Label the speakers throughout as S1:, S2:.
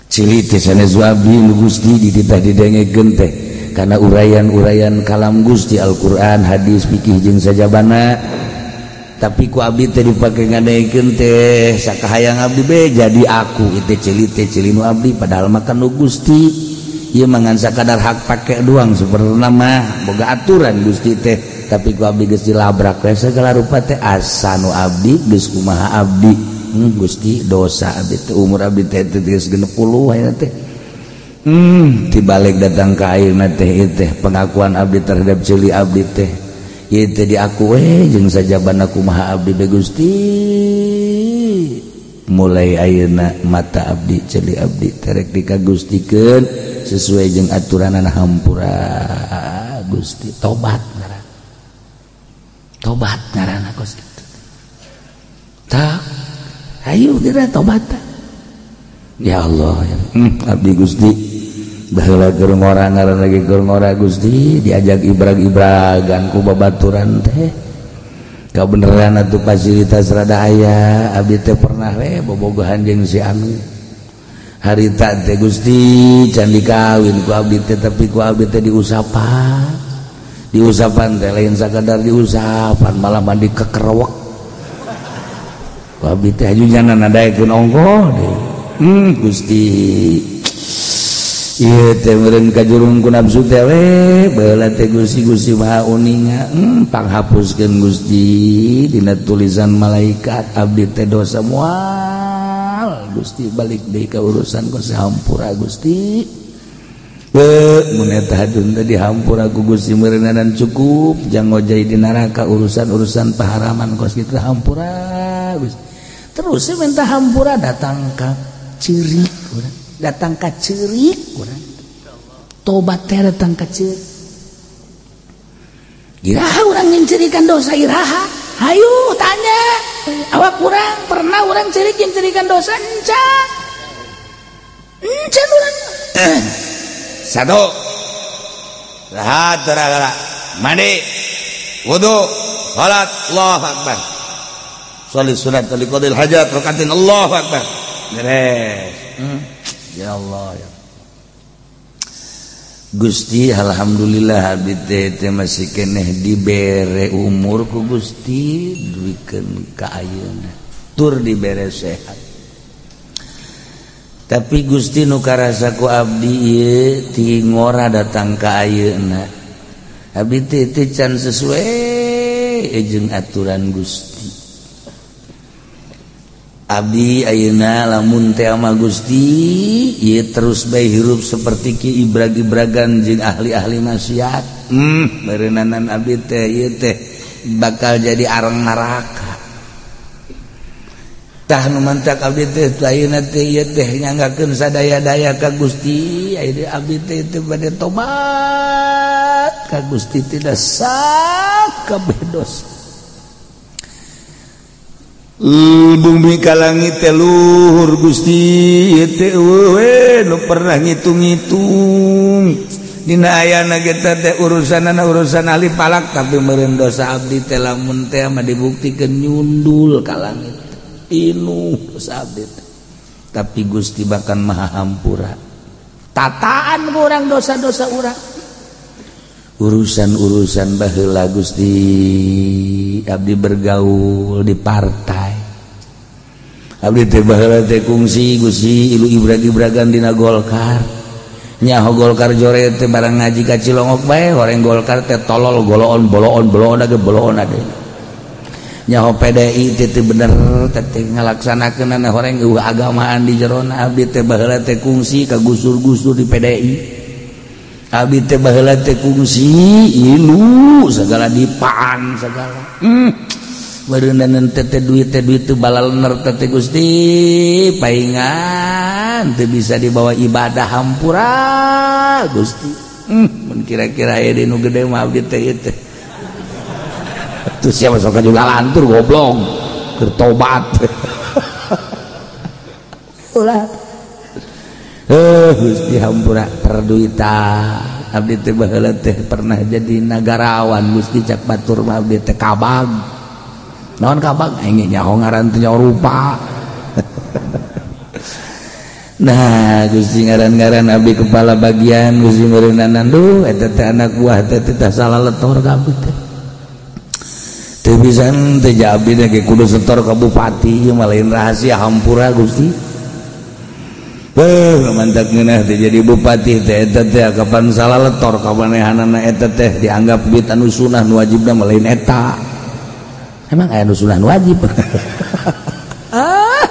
S1: Ceuli teh sanes abdi nu Gusti dititah didengekeun teh karena uraian-uraian kalam Gusti Al-Qur'an, hadis, fikih jeung sajabana. Tapi ku abdi teh dipake ngadengekeun teh sakahayang abdi be jadi aku itu ceuli teh ceuli nu abdi padahal mah kan nu Gusti. Ieu mah ngan sakadar hak pake doang sebenarna mah boga aturan Gusti teh, tapi ku abdi geus dilabrak we segala rupa teh asa nu abdi geus kumaha abdi. Gusti dosa abdi teh umur abdi teh geus 60 ayeuna teh. Tibalik datang ka ayeuna teh teh pengakuan abdi terhadap ceuli abdi teh ieu teh diaku we jeung sajabana kumaha abdi be Gusti. Mulai ayeuna mata abdi ceuli abdi terek dikagustikeun sesuai jeung aturanana hampura Gusti. Tobat ngaranna. Tobat ngaranna kos kitu. Tak ayo kira tobat. Ya Allah ya. Abdi Gusti baheula keur ngora ngaran lagi keur ngora Gusti diajak ibrag-ibragan ku babaturan teh kabeneran atuh fasilitas rada aya abdi teh pernah we bobogohan jeung si anu harita teh Gusti can dikawin ku abdi teh tapi ku abdi teh diusapan diusapan teh lain sakadar diusapan malah mandi kekerewek ku abdi teh haju jana nadaekeun ongkoh deui. Gusti ieu teh meureun kajurung ku nafsu teh we baheula teh Gusti Gusti Maha uninga panghapuskeun Gusti dina tulisan malaikat abdi teh dosa moal Gusti balik deui ka urusan ku sahampura Gusti. Mun eta hadun teh dihampura ku Gusti meureunnan cukup jang ngojay di neraka urusan-urusan paharaman kos kitu hampura Gusti. Terus minta hampura datang ka ceurik urang, datang ka ceurik urang. Tobat teh datang ka ceurik. Iraha urang nyencerikan dosa iraha? Hayu tanya. Awak urang pernah urang ceurik nyencerikan dosa encan? Encan urang. Satu. Rahat gara-gara mandi, wudu, salat, Allahu akbar. Sholli sunat liqadil hajat rakatin Allahu akbar. Beres. Ya Allah ya. Gusti alhamdulillah abdi teh masih keneh dibere umur ku Gusti duikeun ka ayeuna. Tur dibere sehat. Tapi Gusti nu karasa ku abdi ieu ti ngora datang ka ayeuna. Abdi teh can sesuai jeung aturan Gusti. Abdi ayeuna lamun teh ama Gusti ieu terus bae hirup seperti ki ibrag-ibragan jeung ahli-ahli maksiat. Meureunnanan abdi teh ieu teh bakal jadi arang neraka. Tah nu mantak abdi teh ayeuna teh ieu teh nyanggakeun sadaya-daya ka Gusti, ayeuna abdi teh teu bade tobat ka Gusti tidak sakabeh dosa. Bumi ka langit teh luhur Gusti ieu teh eueuh nu pernah ngitung-ngitung dina ayana ge teh urusanana urusan ahli palak tapi meureun dosa abdi teh lamun teh mah dibuktikeun nyundul ka langit inu dosa abdi teh. Tapi Gusti bahkan maha hampura tataan ku urang dosa-dosa urang urusan-urusan baheula Gusti abdi bergaul di partai abdi teh baheula teh kungsi Gusti ilu ibrag-ibragan dina Golkar nyaho Golkar jore teh barang ngaji ka Cilongok bae horeng Golkar teh tolol goloon boloon boloon age boloon ade nyaho PDI teh teu bener teh ngalaksanakeunana horeng eueuh agamaan di jerona abdi teh baheula teh kungsi ka gusur-gusur di PDI abdi teh baheula teh kungsi ilu segala dipaan segala meureuneunan teh duit teh balalener teh Gusti paingan teu bisa dibawa ibadah hampura Gusti. Mun kira-kira aya di nu gede mah abdi teh ieu teh tuh siapa sok juga lantur goblok keur tobat. Ulah Gusti hampura perduitan abdi teh baheula teh pernah jadi nagarawan Gusti cak batur mah abdi teh kabag naon kabag aing nyaho ngaran teh nyaho rupa. Nah Gusti ngaran-ngaran abdi kepala bagian Gusti meureunanan duh eta teh anak buah teh teh salah letor ka abdi teh. Teu bisa teh abdi teh kudu setor ka bupati ieu mah lain rahasia hampura Gusti. Beuh mantak ngeunah teh jadi bupati teh eta teh kapan salah letor ka manehanana eta teh dianggap duit anu sunah nu wajibna mah lain eta. Emang aya nu sunah nu wajib. Ah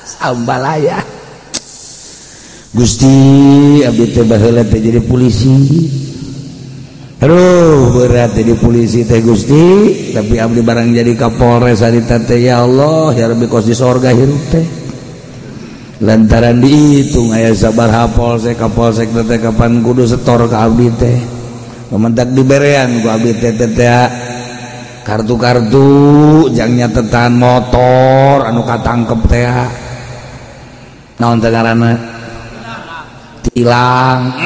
S1: sambalaya. Gusti abdi teh baheula teh jadi polisi. Aduh berat jadi polisi teh Gusti, tapi abdi barang jadi Kapolres harita teh ya Allah ya Rabbi kos di sorga hirup teh. Lantaran dihitung aya sabaraha polsek kapolsek teh kapan kudu setor ka abdi teh. Mementak diberean ku abdi teh teh kartu-kartu jang nyatetan motor anu katangkep teh. Naon teh ngaranna? Tilang.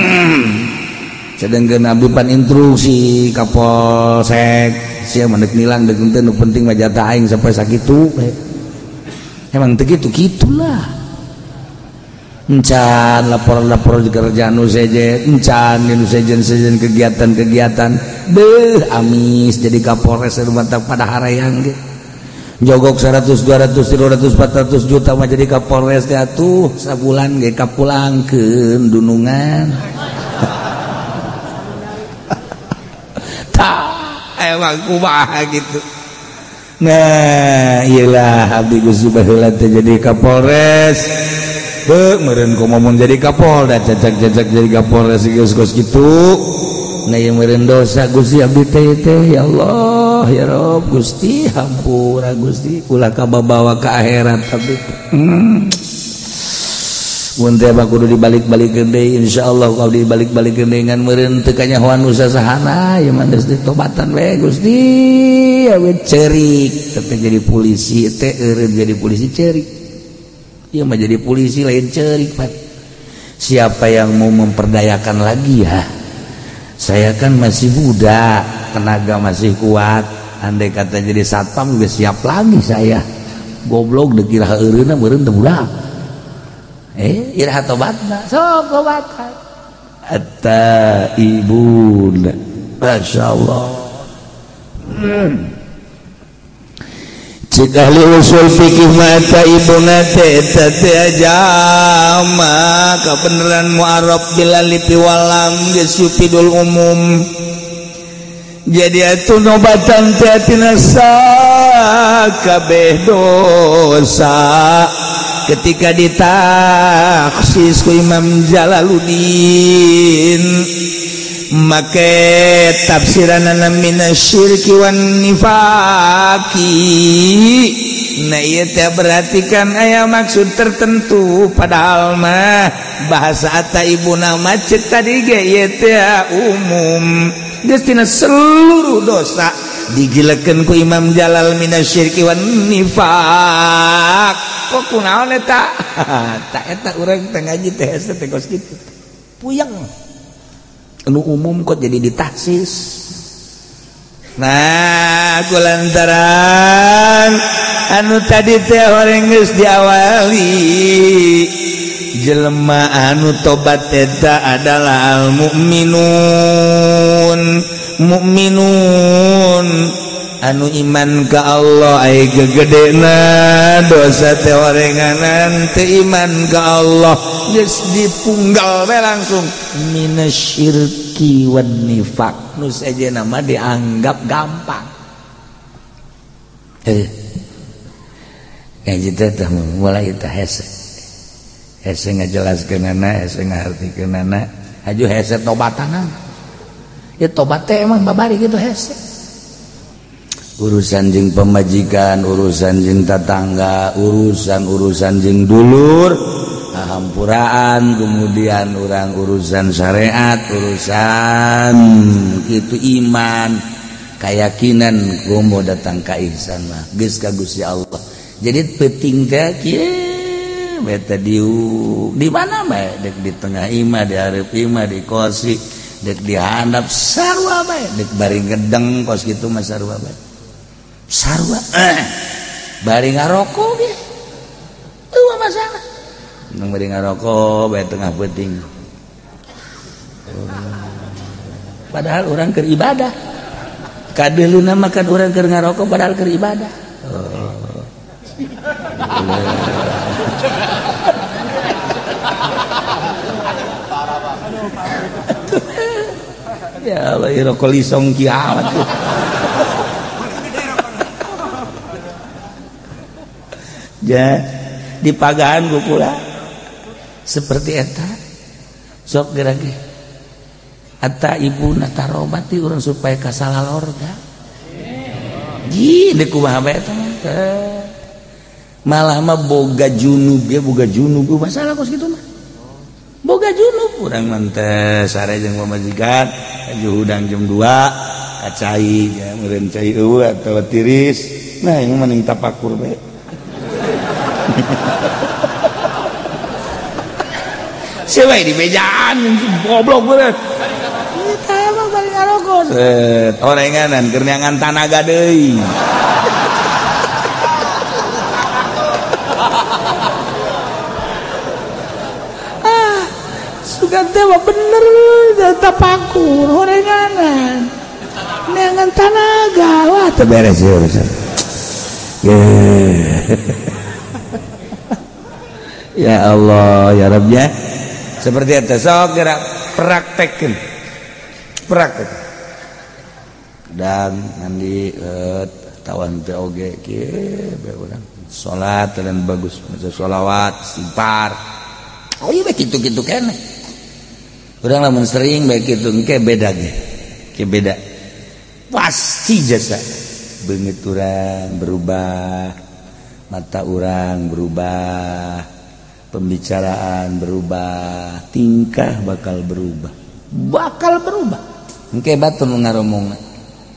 S1: Sedangkan abdi pan instruksi kapolsek sia mah deuk nilang deuk henteu nu penting mah jatah aing sampai sakitu. Emang teu kitu kitulah. Encan lapor-lapor di kerjaan nu sejen, encan nu sejen-sejen kegiatan-kegiatan. Beuh amis jadi kapolres mantap pada harayang ge. Jogok 100, 200, 300, 400 juta mah jadi kapolres teh atuh sabulan ge kapulangkeun dunungan. Tah emang kumaha gitu. Nah, iyalah abdi Gusti baheula teh jadi kapolres. Beuh meureun komo mun jadi kapolda cacak-cacak jadi kapolres geus kos kitu. Nah ieu meureun dosa Gusti abdi teh teh ya Allah. Ya Rob Gusti hampura Gusti ulah kababawa ka akhirat abdi. Mun teh mah kudu dibalik-balikeun deui insyaallah ku abdi dibalik-balikeun deui ngan meureun teu kanyahoan nu sasahana ieu mah geus ditobatan we Gusti awe ceurik teh jadi polisi teh eureun jadi polisi ceurik. Ieu mah jadi polisi lain ceurik Pak. Siapa yang mau memperdayakan lagi ya? Saya kan masih muda, tenaga masih kuat. Andai kata jadi satpam juga siap lagi saya. Goblok deuk iraha eureunna meureun teu budak. Iraha tobatna, sok tobatan. At-taibun. Masyaallah. Cik ahli usul fikih mata ibuna teh eta teh jama kabeneran mu'arab bil alif wal lam geus yufidul umum. Jadi atuh nobatan teh tina sakabeh dosa ketika ditaksis ku Imam Jalaluddin make tafsiranana minasyirki wan nifaqi. Nah ieu teh berarti kan aya maksud tertentu padahal mah bahasa ata ibuna mah ceuk tadi ge ieu teh umum geus tina seluruh dosa digilekeun ku Imam Jalal minasyirki wan nifaq. Kok kunaon eta? Ta eta urang teh ngaji teh hese teh kos kitu. Puyeng. Anu umum kok jadi ditaksis. Nah, kulantaran anu tadi teh horeng geus diawali jelema anu tobat eta adalah al mukminun. Mukminun anu iman ka Allah ai gegedena dosa teh horenganan teu iman ka Allah geus dipunggal we langsung minasyirki wan nifaq. Nu sejenna mah dianggap gampang. Ngaji teh mulai teh hese. Hese ngajelaskeunana, hese ngahartikeunana, haju hese tobatanana. Ya tobat teh emang babari kitu hese. Urusan jeung pemajikan, urusan jeung tetangga, urusan-urusan jeung dulur, hampuraan, kemudian orang urusan syariat, urusan itu iman, keyakinan komo datang ka ihsan mah geus ka Gusti Allah. Jadi penting teh kieu beta diu di mana bae dek di tengah imah, di hareup imah, di kosi, dek di handap sarua bae, dek bari ngedeng kos kitu mah sarua bae. Sarua bari ngarokok ge eueuh masalah. Nang bari ngarokok bae tengah peuting. Padahal orang keur ibadah. Kadeuleuna makan orang keur ngarokok padahal keur ibadah. Oh. Ya Allah, rokok lisong kiamat. Ja, dipagahan ku kula. Seperti eta. Sok geura ge. Ata ibu na tarobati urang supaya kasalah lorga. Ji, deuk kumaha bae eta mah. Malah mah boga junub ge, boga junub masalah kos kitu mah. Boga junub urang mah teh sare jeung pamajikan, hudang jam 2 kacai ya meureun cai eueuh atawa tiris. Nah, ini mending tapakur bae. Siapa di bejaan goblok bener. Kita emang balik ngarokok. Set, orenganan keur neangan tanaga deui. Ah, sugan teh mah bener tapakur orenganan. Neangan tanaga, wah teu beres ieu urusan. Ya Allah, ya Rabb ya. Seperti itu, sok gerak praktekkeun. Praktek. Dan mandi tawan teh oge kieu bae urang. Salat dan bagus, maca sholawat, istighfar. Oh ieu bae kitu-kitu keneh. Urang lamun sering bae kitu engke beda ge. Ke beda. Pasti jasa beungeut urang berubah, mata urang berubah, pembicaraan berubah, tingkah bakal berubah. Bakal berubah. Engke batur nu ngaromongna.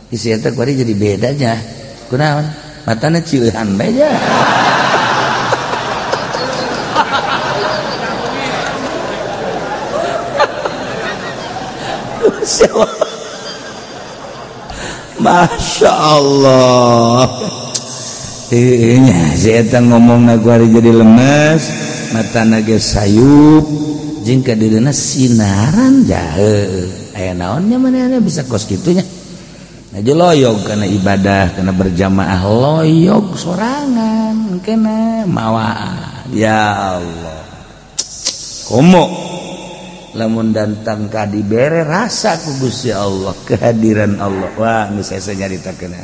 S1: Isi eta kuari jadi bedanya. Kunaon? Matana cieuhan bae nya. Masya Allah. Nya si eta ngomongna kuari jadi lemes, matana ge sayup, jeung kadeuleuna sinaran jahe. Aya naonnya manehna bisa kos kitunya. Aja loyog karena ibadah, karena berjamaah loyog sorangan kena mawaan. Ya Allah. Komo lamun datang ka dibere rasa ku Gusti Allah, kehadiran Allah. Wah, geus hese nyaritakeun.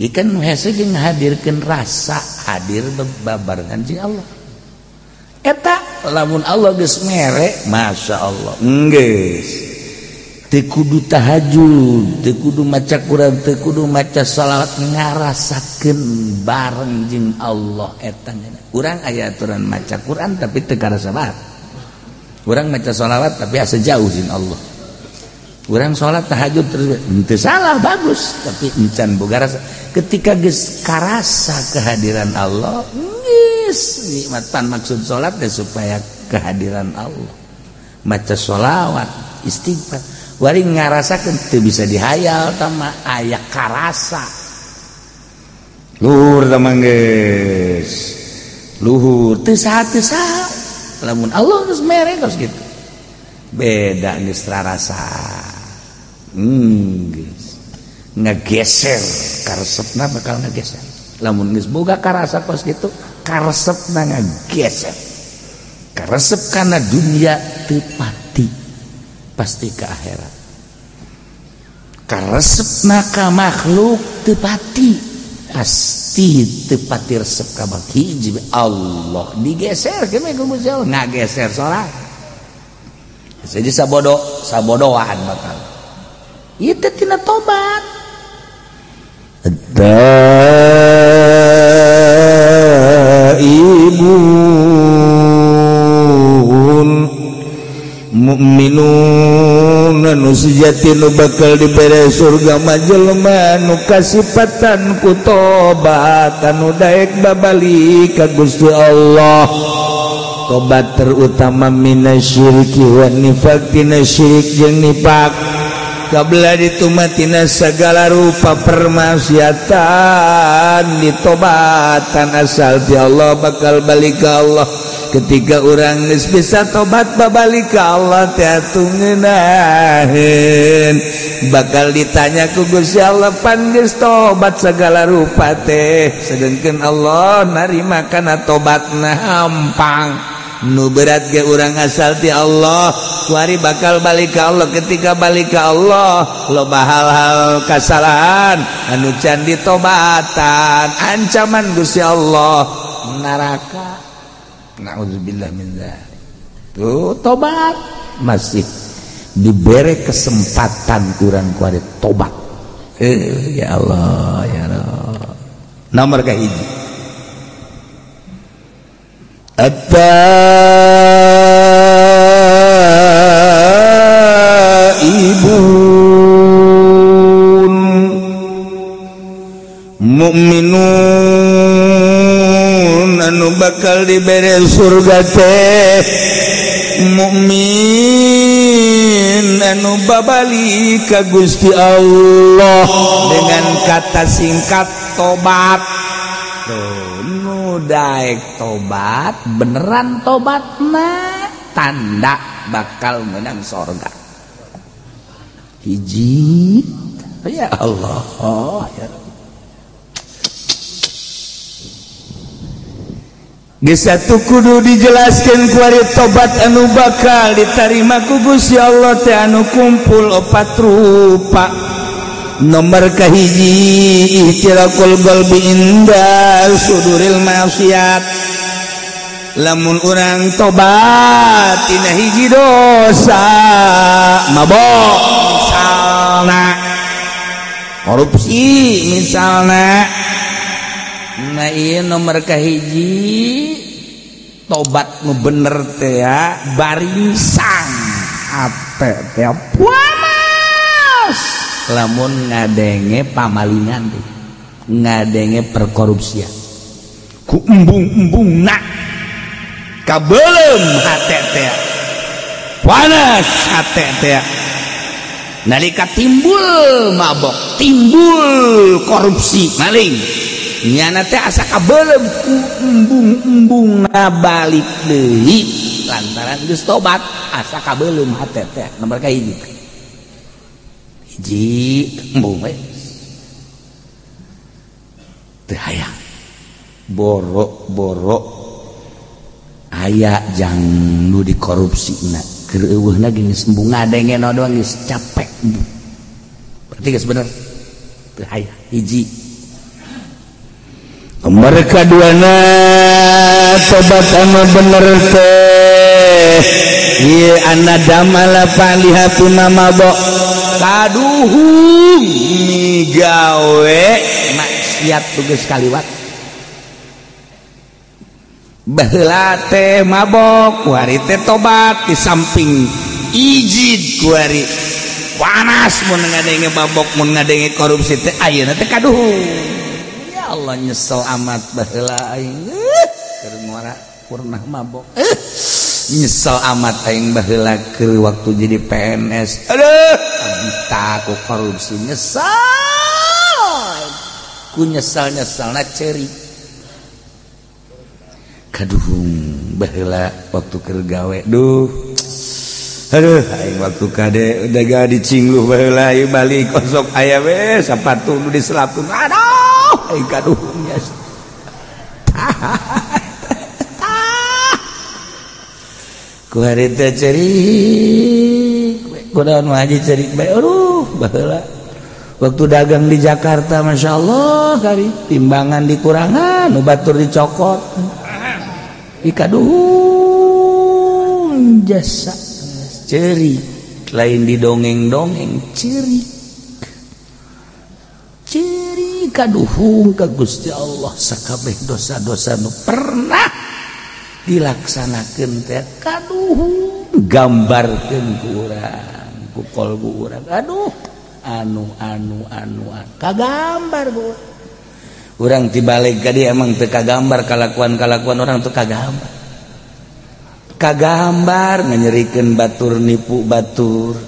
S1: Ikan nu hese jeung ngahadirkeun rasa hadir bebarengan jeung Allah. Eta lamun Allah geus mere, Masya Allah, geus teu kudu tahajud, teu kudu maca Quran, teu kudu maca shalawat, ngarasakeun bareng jeung Allah eta. Urang aya aturan maca Quran tapi teu karasa banget. Urang maca shalawat tapi asa jauh jeung Allah. Urang salat tahajud terus teu salah, bagus, tapi encan boga rasa. Ketika geus karasa kehadiran Allah, geus nikmatan. Maksud salat teh supaya kehadiran Allah. Maca sholawat, istighfar, wari ngarasakeun teu bisa dihayal tama aya karasa. Luhur tama geus. Luhur teu saha teu saha. Lamun Allah geus mere geus kitu. Beda geus rarasa. Geus ngageser karesepna bakal ngageser. Lamun geus boga karasa kos kitu, karesepna ngageser. Karesep kana dunia teu pati, pasti ke akhirat. Karesepna ka makhluk teu pati, pasti teu pati resep ka hiji Allah. Digeser ke ku Gusti Allah, ngageser sorangan. Jadi sabodo, sabodoan bakal. Ieu teh tina tobat.
S2: Taibun mukminun nu sejati nu bakal dibere surga mah jelema nu kasipatan ku tobat anu daek babalik ka Gusti Allah. Tobat terutama minasyirki wa nifaq, tina syirik jeung nifak, kabla ditumatina segala rupa permaksiatan ditobatan asal ti Allah bakal balik ka Allah. Ketika urang geus bisa tobat babalik ka Allah teh atuh ngeunaheun. Bakal ditanya ku Gusti Allah pan geus tobat segala rupa teh, sedengkeun Allah narima kana tobatna hampang. Nu berat ge urang asal ti Allah, kuari bakal balik ka Allah. Ketika balik ka Allah loba hal-hal kasalahan anu can ditobatan, ancaman Gusti Allah neraka. Na'udzubillah min dzalik. Tuh tobat masih diberi kesempatan kurang kuari tobat. Ya Allah ya Allah. Nomor kahiji at-taibun mukminun anu bakal dibere surga teh mukmin anu babali ka Gusti Allah dengan kata singkat tobat. Tuh, nu daek tobat beneran tobatna tanda bakal menang sorga. Hiji ya Allah ya. Geus atuh kudu dijelaskeun kuari tobat anu bakal ditarima ku Gusti Allah teh anu kumpul opat rupa. Nomor kahiji ihtirakul qalbi inda suduril maksiat. Lamun urang tobat tina hiji dosa, mabok misalna, korupsi misalna. Nah iya nomor kahiji tobat nu bener teh ya baringsang ate teh puamas lamun ngadenge pamalingan teh, ngadenge perkorupsian ku embung-embungna kabelem hate teh panas hate teh nalika timbul mabok timbul korupsi maling nyana teh asa kabelem ku embung-embung balik deui lantaran geus tobat asa kabelem hate teh. Nomor kahiji hiji embung we teu hayang borok-borok aya jang nu dikorupsina keur eueuhna geus embung ngadenge doang geus capek berarti geus bener teu hayang. Hiji nomor kaduana tobat anu bener teh ieu anadamala paliha puna mabok kaduhung migawe maksiat tugas kaliwat. Baheula teh mabok kuari teh tobat di samping ijid kuari panas mun ngadenge mabok mun ngadenge korupsi teh ayeuna teh kaduhung. Allah nyesel amat baheula aing keur ngora pernah mabok. Nyesel amat aing baheula keur waktu jadi PNS. Aduh, abita ku korupsi nyesel. Ku nyesel-nyeselna ceurik. Kaduhung baheula waktu keur gawe. Duh. Aduh, aing waktu kade udah gak dicingluh baheula ieu balik osok aya we sapatu nu diselapkeun. Aduh. Aing kaduhung ya. Ku hari teh cerik, kunaon mah haji cerik bae. Aduh, baheula waktu dagang di Jakarta Masya Allah kali timbangan dikurangan, nu batur dicokot. Ikaduhung jasa cerik, lain didongeng-dongeng cerik. Ciri kaduhung ka Gusti Allah sakabeh dosa-dosa nu pernah dilaksanakeun teh kaduhung gambarkeun ku urang ku kolbu urang. Aduh anu anu anu kagambar ku urang tibalik ka dieu emang teu kagambar kalakuan-kalakuan orang teu kagambar. Kagambar nganyerikeun batur nipu batur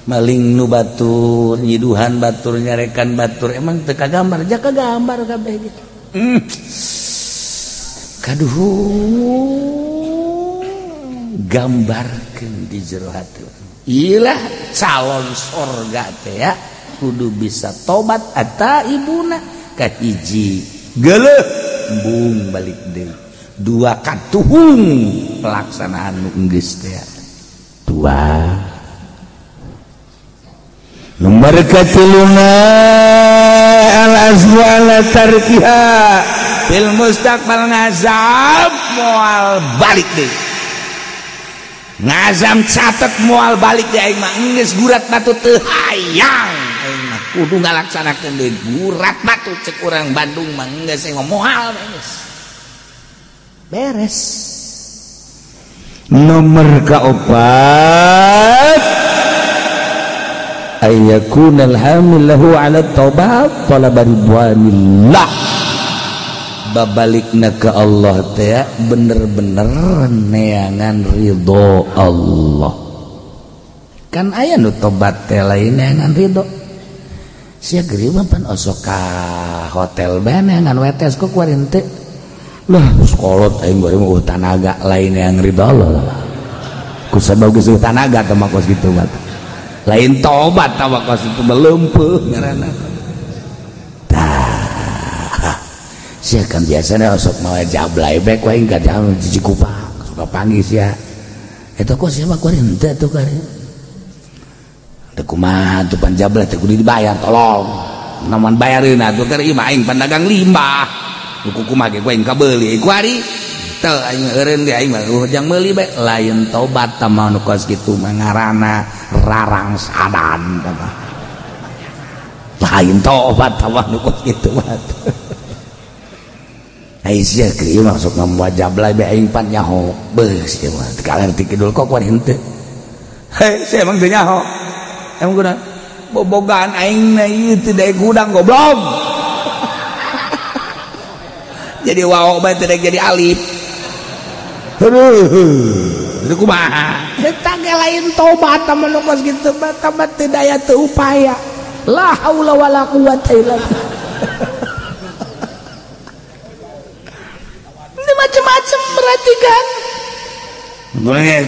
S2: maling nu batur nyiduhan batur nyarekan batur emang teu kagambar ja kagambar kabeh gitu. Kaduhung
S1: Gambarkeun di jero hati. Ilah calon sorga teh ya kudu bisa tobat ataibuna kahiji geuleuh embung balik deui. Dua katuhung pelaksanaan nu geus teh. Dua.
S2: Nomor katiluna al-azmu ala tarkiha
S1: fil mustaqbal ngazab moal balik deui. Ngazam catet moal balik deui aing mah geus gurat batu teu hayang aing mah kudu ngalaksanakeun deui gurat batu cek urang Bandung mah geus aing mah moal geus. Beres.
S2: Nomor kaopat
S1: ayyakunal hamil lahu ala taubat talaba ridwanillah. Babalikna ke Allah teh bener-bener neangan ridho Allah. Kan aya nu tobat teh lain neangan ridho. Sia geuri mah pan osok ka hotel bae neangan wetes kok kuari henteu. Lah sekolot aing bari mah tanaga lain neangan ridho Allah. Ku sabab geus tanaga teh mah kos kitu mah. Lain tobat tawa kos itu melempeuh ngaranna. Tah. Sia kan biasana osok mawa jablay bae ku aing ka jam Cikupa suka panggih sia. Eta kok sia mah kuari henteu atuh kuari. Teu kumaha tuh pan jablay teh kudu dibayar tolong. Namun bayareun atuh keur ieu mah aing pandagang limbah. Nu kumaha ge ku aing kabeuli kuari. Teu aing eureun ge aing mah jang meuli bae lain tobat tah mah nu kos kitu mah ngaranna rarang sadan tah mah. Lain tobat tah mah nu kos kitu mah. Ai sia keur masuk ngamuat jablay bae aing pan nyaho. Beuh sia mah kaler ti kidul kok kuari henteu.
S2: Hei, sia emang teu nyaho. Emang guna bobogaan aing na ieu teu daek hudang goblok.
S1: Jadi waw bae teu daek jadi alif. Aduh, itu kumaha? Eta ge lain tobat mah nu kos kitu mah tobat teu daya teu upaya. La haula wala quwata illa billah. Ini macam-macam berarti kan.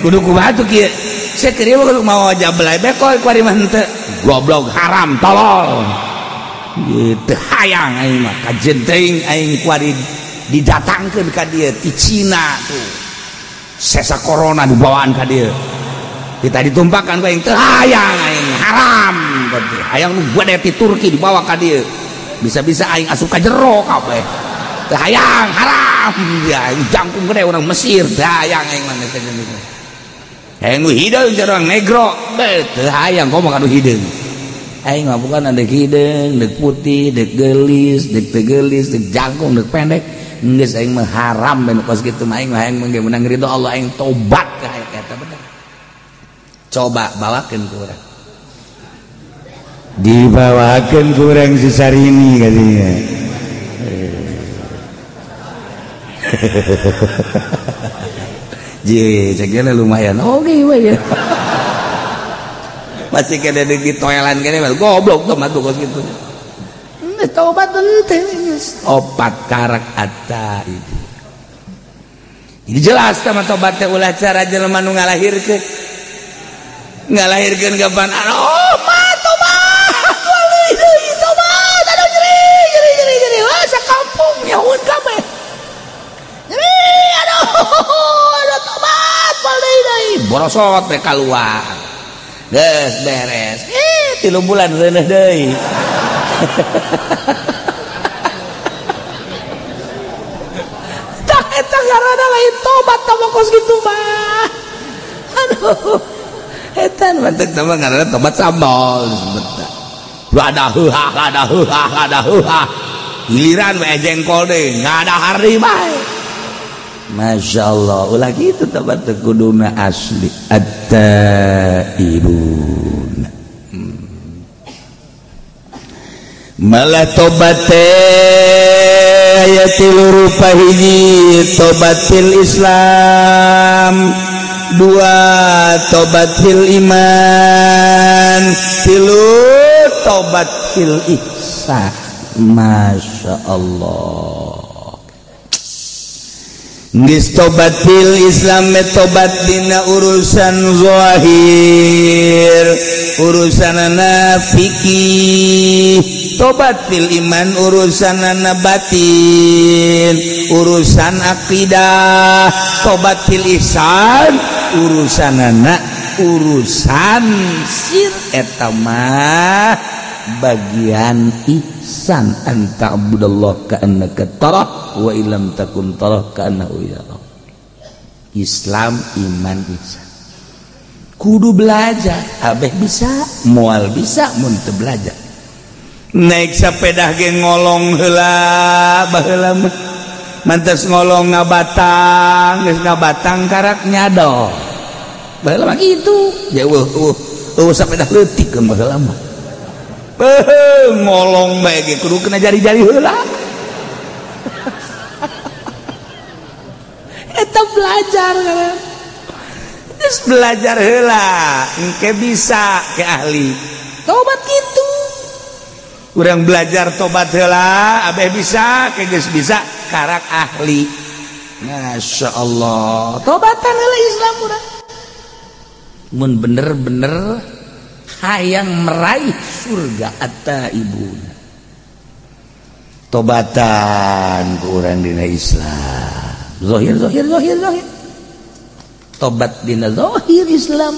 S2: Kudu kumaha tuh kieu? Sia keur ieu kudu mawa jablay bae kok kuari mah henteu. Goblok haram tolol. Gitu hayang aing mah kajen teuing aing kuari didatangkeun ka dieu ti Cina tuh. Sesa corona dibawaan ka dieu. Kita ditumpakan ku aing teu hayang aing haram berarti. Hayang nu gede ti Turki dibawa ka dieu. Bisa-bisa aing asup ka jero kabeh. Teu hayang haram ya aing jangkung gede urang Mesir teu hayang aing mah geus teh. Hayang nu hideung urang negro teu hayang komo ka nu hideung. Aing mah bukan ada hideung, deuk putih, deuk geulis, deuk teu geulis, deuk jangkung, deuk pendek. Geus aing mah haram ben kos kitu mah aing mah hayang mah menang ridho Allah aing tobat ka eta bener. Coba bawakeun ku urang. Dibawakeun ku urang si Sarini katanya.
S1: Je, ceknya lumayan. Oke, we ya. Masih kena di toelan kene goblok tuh mah kos kitu. Tobat henteu geus. Opat karak ata itu. Jadi jelas sama tobat teh ulah cara jelema nu ngalahirkeun. Ngalahirkeun kapan? Oh, mah tobat. Wali deui tobat. Aduh nyeri nyeri nyeri nyeri. Wah sakampung nyaun kabeh. Nyeri aduh aduh tobat wali deui. Borosot we kaluar. Geus beres. 3 bulan reuneuh deui. Tah eta ngaranna lain tobat tah mah kos kitu mah. Aduh. Eta mah teh mah ngaranna tobat sambal disebut. Lada heuhah lada heuhah lada heuhah. Giliran we jengkol deui ngadahar deui bae. Masya Allah, ulah kitu tobat teh kuduna asli at-taibun.
S2: Malah tobat aya tilu rupa hiji tobatil Islam, dua tobatil iman, tilu tobatil ihsan.
S1: Masya Allah.
S2: Geus tobat fil Islam tobat dina urusan zahir, urusanana fikih. Tobat fil iman urusanana batin, urusan akidah. Tobat fil ihsan urusanana urusan sir eta mah bagian ihsan anta abudallah ka'annaka tarah wa illam takun tarah ka'annahu yarah. Islam iman ihsan kudu belajar, abeh bisa moal bisa mun teu belajar. Naik sepeda ge ngolong heula baheula mah mantes ngolong ngabatang, geus ngabatang karak nyadol baheula mah kitu. Jauh eueuh sepeda leutik baheula mah. Ngolong bae ge kudu kena jari-jari heula. Eta belajar. Geus belajar heula, engke bisa ke ahli. Tobat kitu. Urang belajar tobat heula, abeh bisa, ke geus bisa karak ahli. Masya Allah. Tobatan heula Islam urang. Mun bener-bener hayang meraih surga atta ibuna. Tobatan ku urang dina Islam. Zahir zahir zahir zahir. Tobat dina zahir Islam.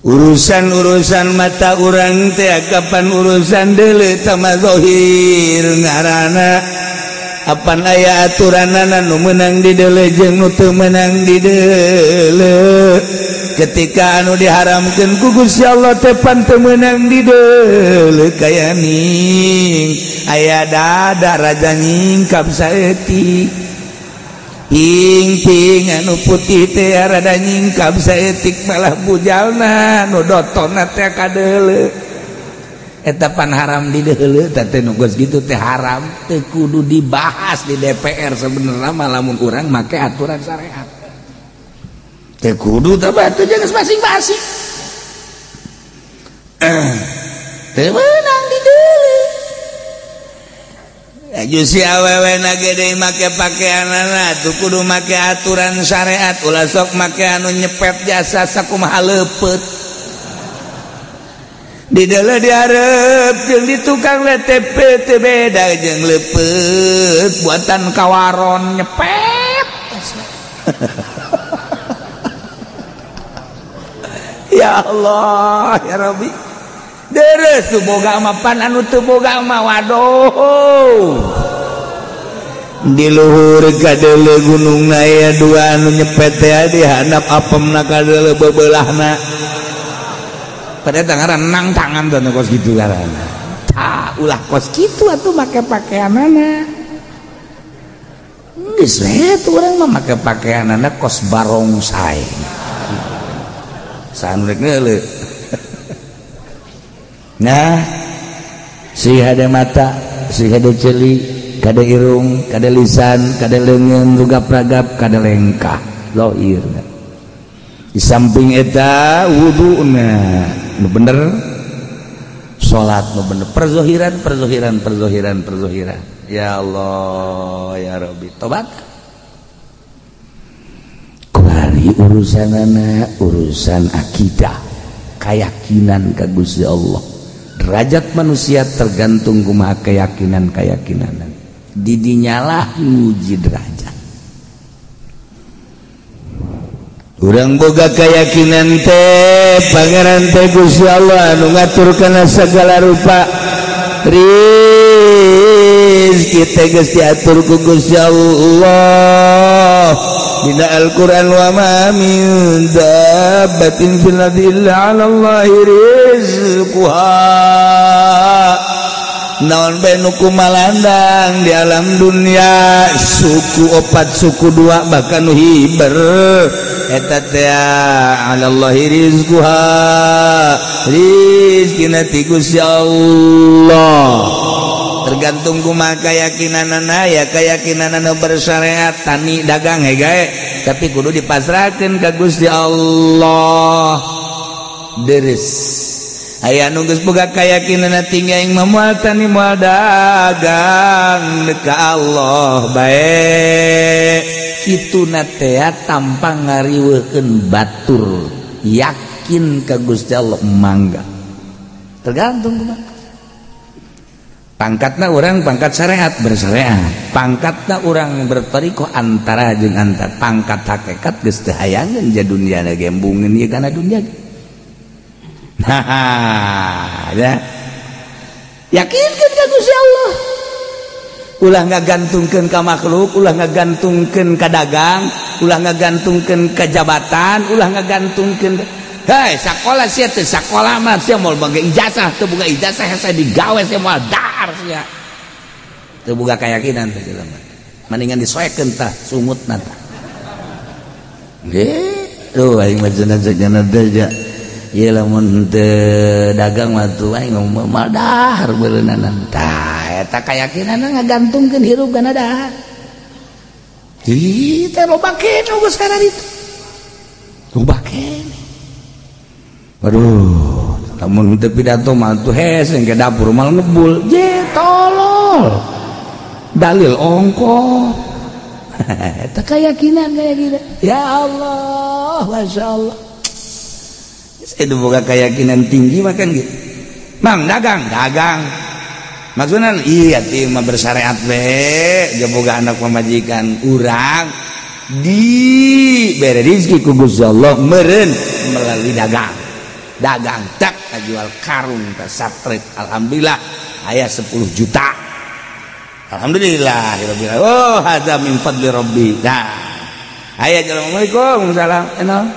S2: Urusan-urusan mata urang teh kapan urusan deuleu tama zahir ngaranna. Apan aya aturanana nu meunang di deuleu jeung nu teu meunang di deuleu. Ketika anu diharamkeun ku Gusti Allah teh pan teu meunang di deuleu kaya ning aya dada raja nyingkap saeutik ping-ping anu putih teh rada nyingkap saeutik malah bujalna nu dotonna teh kadeuleu. Eta pan haram di deuleu teh teh nu geus kitu teh haram teu kudu dibahas di DPR sebenarnya mah lamun urang make aturan syariat. Teu kudu teh batu jeung masing-masing. Teu meunang di deuleu. Aju si awewe na gede make pakeanana tuh kudu make aturan syariat, ulah sok make anu nyepet jasa sakumaha leupeut. Di deuleu dihareup jeung di tukang WTP teu beda jeung leupeut buatan kawaron nyepet. Ya Allah ya Rabbi. Deres tuh boga mah pan anu teu boga mah waduh. Di luhur kadeuleu gunung aya dua anu nyepet teh di handap apemna kadeuleu bebeulahna. Pada tangan renang tangan tuh kos gitu karana. Tah ulah kos kitu atuh make pakeanana. Geus we tuh urang mah make pakeanana kos barongsai. Saha rek ngeuleuh. Nah, si hade mata, si hade ceuli, kade irung, kade lisan, kade leungeun, rugap-ragap, kade lengkah, zahir. Di samping eta wuduna nu bener, salat nu bener, perzohiran, perzohiran, perzohiran, perzohiran. Ya Allah, ya Rabbi, tobat. Kuari urusanana urusan akidah, keyakinan ka Gusti Allah. Derajat manusia tergantung kumaha keyakinan-keyakinan. Didinyalah nguji derajat. Urang boga keyakinan teh pangeran teh Gusti Allah anu ngatur kana segala rupa rizki teh geus diatur ku Gusti Allah. Dina Al-Qur'an wa ma min dabbatin fil ardi illa 'ala Allahi rizquha. Naon bae nu kumalandang di alam dunia suku opat suku dua bahkan nu hiber eta teh 'ala Allahi rizquha rizkina ti Gusti Allah. Tergantung kumaha keyakinanana ya keyakinanana bersyariat tani dagang he gae tapi kudu dipasrahkeun ka Gusti Allah. Deres Aya nu geus boga keyakinan tinggi aing mah moal tani moal dagang ka Allah bae. Kituna teh tampang ngariweukeun batur yakin ka Gusti Allah mangga. Tergantung kumaha. Pangkatna urang pangkat syariat bersyariat, pangkatna urang bertorikoh antara jeung antara, pangkat hakikat geus teu hayangeun ja dunia gembungeun ieu kana dunia. Nah, ya. Yakinkeun ka Gusti Allah. Ulah ngagantungkeun ka makhluk, ulah ngagantungkeun ka dagang, ulah ngagantungkeun ka jabatan, ulah ngagantungkeun. Hei, sakola sia teh sakola mah sia moal boga ijazah, teu boga ijazah hese digawe sia moal dahar sia. Teu boga keyakinan teh jelema. Mendingan disoekeun tah sungutna tah. Nggih, tuh aing mah cenah teh ja. Ieu lamun teu dagang mah tuh aing moal dahar beureunanan. Tah eta keyakinanna ngagantungkeun hirup kana dahar. Ih, teh loba keneh geus kana ditu. Loba keneh. Aduh, lamun teu pidato mah tuh hese ke dapur mal ngebul. Je tolol. Dalil ongkoh. Eta keyakinan kaya gitu. Ya Allah, Masya Allah. Itu boga keyakinan tinggi makan gitu. Mang dagang, dagang. Maksudnya iya teh mah bersyariat we, ge boga anak pamajikan urang di bere rezeki ku Gusti Allah meureun melalui dagang. Dagang tak jual karung tak satret, alhamdulillah aya 10 juta. Alhamdulillah rabbil alamin. Oh, hadza min fadli rabbi. Nah, aya assalamualaikum salam. Enal.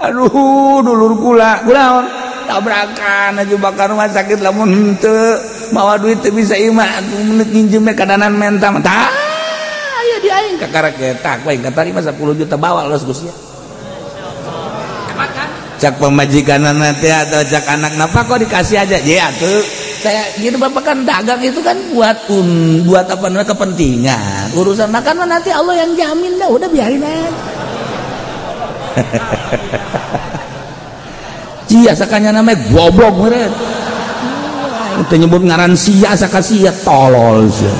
S2: Aduh, dulur kula, kunaon? Tabrakan aja bakar rumah sakit lamun henteu mawa duit teu bisa imah atuh menit nginjem we kadanan menta. Tah, aya di aing kakara ketak we katarima 10 juta bawa los Gusti. Cak pemajikan nanti atau cak anak napa kok dikasih aja ya tuh saya gitu bapak kan dagang itu kan buat buat apa namanya kepentingan urusan makan mah nanti Allah yang jamin dah udah biarin aja. Cia sakanya namanya goblok meureun itu nyebut ngaran sia saka sia tolol sia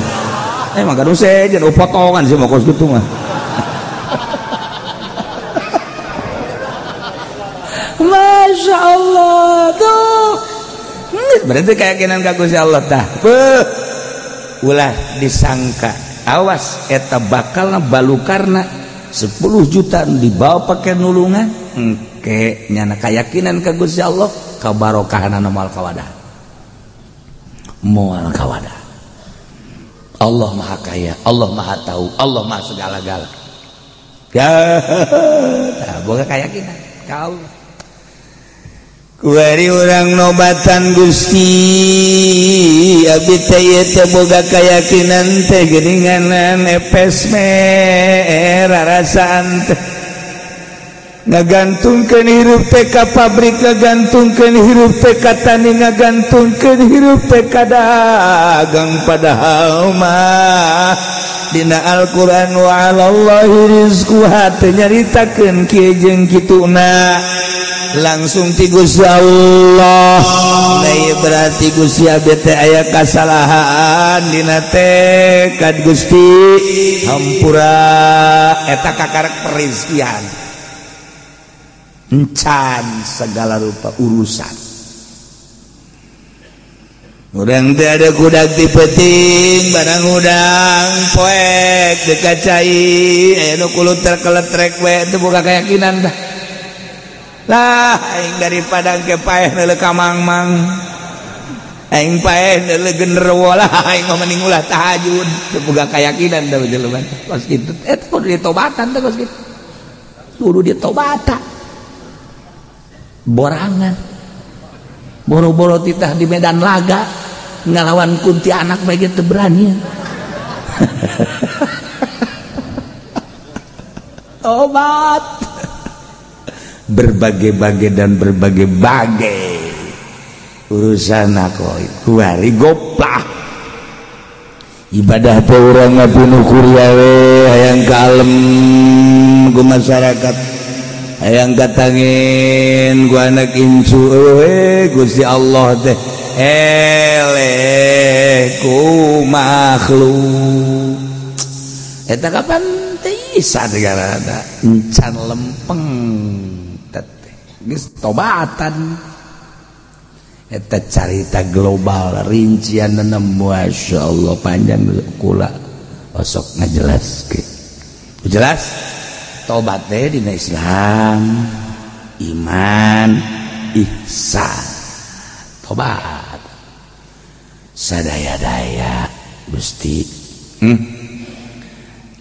S2: emang gaduh sejen potongan sih mau kos gitu mah. Masya Allah tuh berarti keyakinan ka Gusti Allah tah beuh ulah disangka awas eta bakalna balukarna 10 juta dibawa pake nulungan engke nyana keyakinan ka Gusti Allah kabarokahanana moal kawadah moal kawadah. Allah Maha Kaya, Allah Maha Tahu, Allah Maha segala-gala. Ya tah boga keyakinan ka Allah. Kuari urang nobatan Gusti abdi teh ieu teh boga keyakinan teh geuninganan epes merarasaan teh ngagantungkeun hirup teh ka pabrik, ngagantungkeun hirup teh ka tani, ngagantungkeun hirup teh ka dagang, padahal mah dina Al-Qur'an wa 'alallahi rizquha teh nyaritakeun kieu jeung kituna langsung ti Gusti Allah. Nah berarti Gusti abdi teh aya kasalahan dina tekad Gusti hampura eta kakarek perizkian encan segala rupa urusan. Urang teh ada kudak ti peuting barang udang poek dekat cai aya nu kuluter keletrek we teu boga keyakinan tah. Lah aing daripada ke paeh neuleuh ka mangmang aing paeh neuleuh genderuwo lah aing mah mending ulah tahajud teu boga keyakinan tah jelema kos kitu eta kudu ditobatan teh kos kitu kudu ditobatan borangan boro-boro titah di medan laga ngalawan kuntianak bae teu berani. Tobat berbagai-bagai dan berbagai-bagai urusan aku kuari goplah ibadah teh urang mah pinuh kuria we hayang kalem ku masyarakat. Hayang katangin ku anak incu eueuh Gusti Allah teh eleh ku makhluk. Eta kapan teh isa negarana encan lempeng teh geus tobatan. Eta carita global rincianna masyaallah panjang kula osok ngajelaskeun. Jelas tobat teh dina Islam, iman, ihsan. Tobat sadaya-daya Gusti.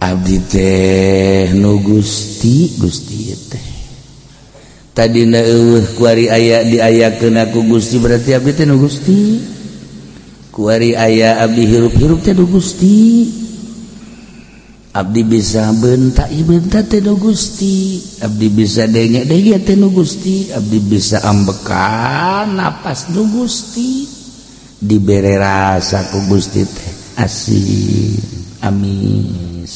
S2: Abdi teh nu Gusti, Gusti teh tadina eueuh kuari aya diayakeun ku Gusti berarti abdi teh nu Gusti. Kuari aya abdi hirup-hirup teh nu Gusti. Abdi bisa bentak bentak teh nu Gusti. Abdi bisa denge-denge teh nu Gusti. Abdi bisa ambekan napas nu Gusti. Dibere rasa ku Gusti teh asin, amis,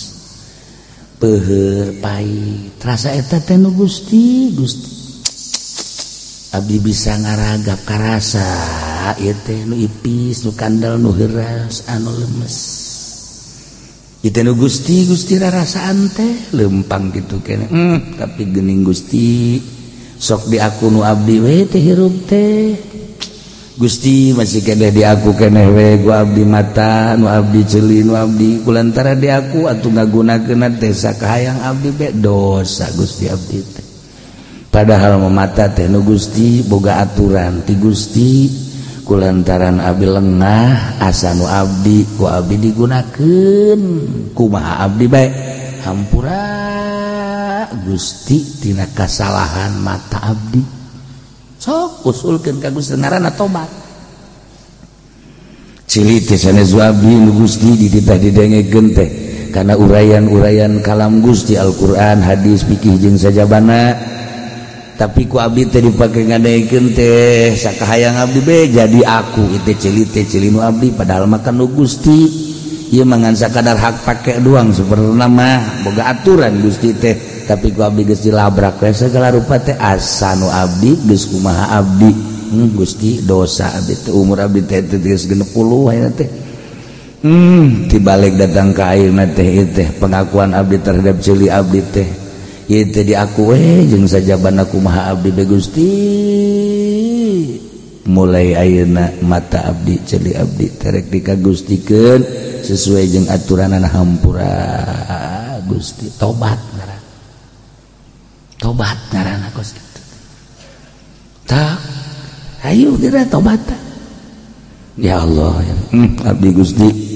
S2: peuheur, pahit. Rasa eta teh nu Gusti, Gusti. Abdi bisa ngaragap karasa ieu teh nu ipis, nu kandel, nu heuras, anu lemes. Ieu teh nu Gusti, Gusti rarasaan teh lempang kitu keneh. Tapi geuning Gusti sok diaku nu abdi we teh hirup teh. Gusti masih keneh diaku keneh we ku abdi mata, nu abdi ceuli, nu abdi kulantara diaku atuh ngagunakeunna teh sakahayang abdi be dosa Gusti abdi teh. Padahal memata teh nu Gusti boga aturan ti Gusti kulantaran abdi lengah asa nu abdi ku abdi digunakeun kumaha abdi bae hampura Gusti tina kasalahan mata abdi sok usulkeun ka Gusti ngaranna tobat cili teh sanes abdi nu Gusti dititah didengekeun teh kana uraian-uraian kalam Gusti Al-Qur'an hadis fikih jeung sajabana. Tapi ku abdi teh dipake ngadekeun teh sakahayang abdi be jadi aku itu ceuli teh ceuli nu abdi padahal makan nu Gusti ieu mah ngan sakadar hak pake doang sebenarna mah boga aturan Gusti teh tapi ku abdi geus dilabrak we sagala rupa teh asa nu abdi geus kumaha abdi Gusti dosa abdi teh umur abdi teh geus 60 ayeuna teh tibalik datang ka ayeuna teh ieu teh pengakuan abdi terhadap ceuli abdi teh ieu teh diaku we jeung sajabana kumaha abdi be Gusti mulai ayeuna mata abdi ceuli abdi terek dikagustikeun sesuai jeung aturanana hampura Gusti tobat ngaranna tobat ngaranna kos kitu tak hayu geura tobat ya Allah ya. Abdi Gusti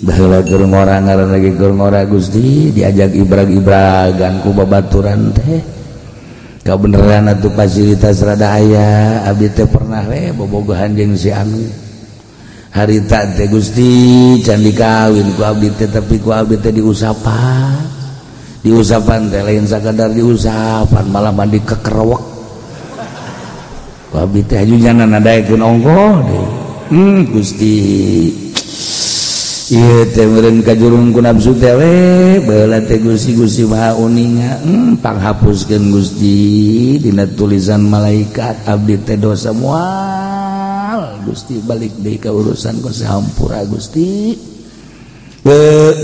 S2: baheula keur ngora ngaran lagi keur ngora Gusti diajak ibrag-ibragan ku babaturan teh kabeneran atuh fasilitas rada aya abdi teh pernah we bobogohan jeung si anu harita teh Gusti can dikawin ku abdi teh tapi ku abdi teh diusapan diusapan teh lain sakadar diusapan malah mandi kekerewek ku abdi teh haju nyana nadaekeun ongkoh deui Gusti ieu teh meureun kajurung ku nafsu teh we baheula teh Gusti Gusti Maha Uninga panghapuskeun Gusti dina tulisan malaikat abdi teh dosa moal Gusti balik deui ka urusan ku sahampura Gusti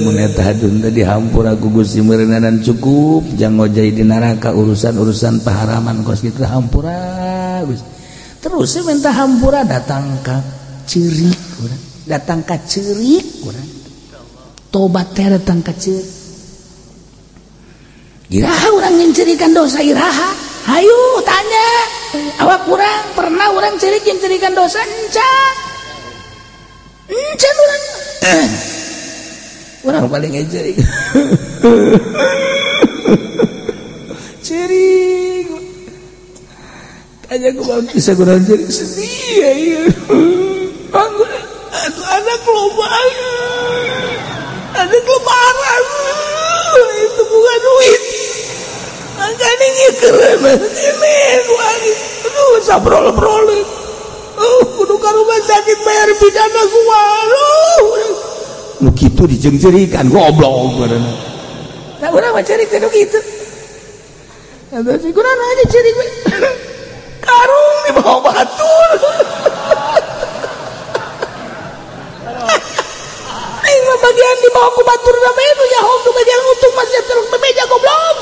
S2: mun eta hadun teh dihampura ku Gusti meureunanan cukup jang ngojay di neraka urusan-urusan paharaman kos kitu hampura Gusti terus minta hampura datang ka ceurik urang datang ka ceurik urang tobat teh datang ka ceurik iraha urang ngencerikan dosa iraha hayu tanya awak urang pernah urang ceurik ngencerikan dosa encan encan urang urang paling ngecerik ceurik tanya ku bisa kurang ceurik sedih ya iya aduh anak loba anak lebaran itu bukan duit makanya keren ini aduh sabrol-brol kudu ka rumah sakit bayar pidana gua aduh nu kitu dijengcerikan goblok nah urang mah ceurik teh nu kitu
S1: Eta sih kunaon aja ceurik we. Karung dibawa batur. Aing mah bagian dibawa ku batur bae nu nyaho nu bagian untung masih terus bebeja goblok.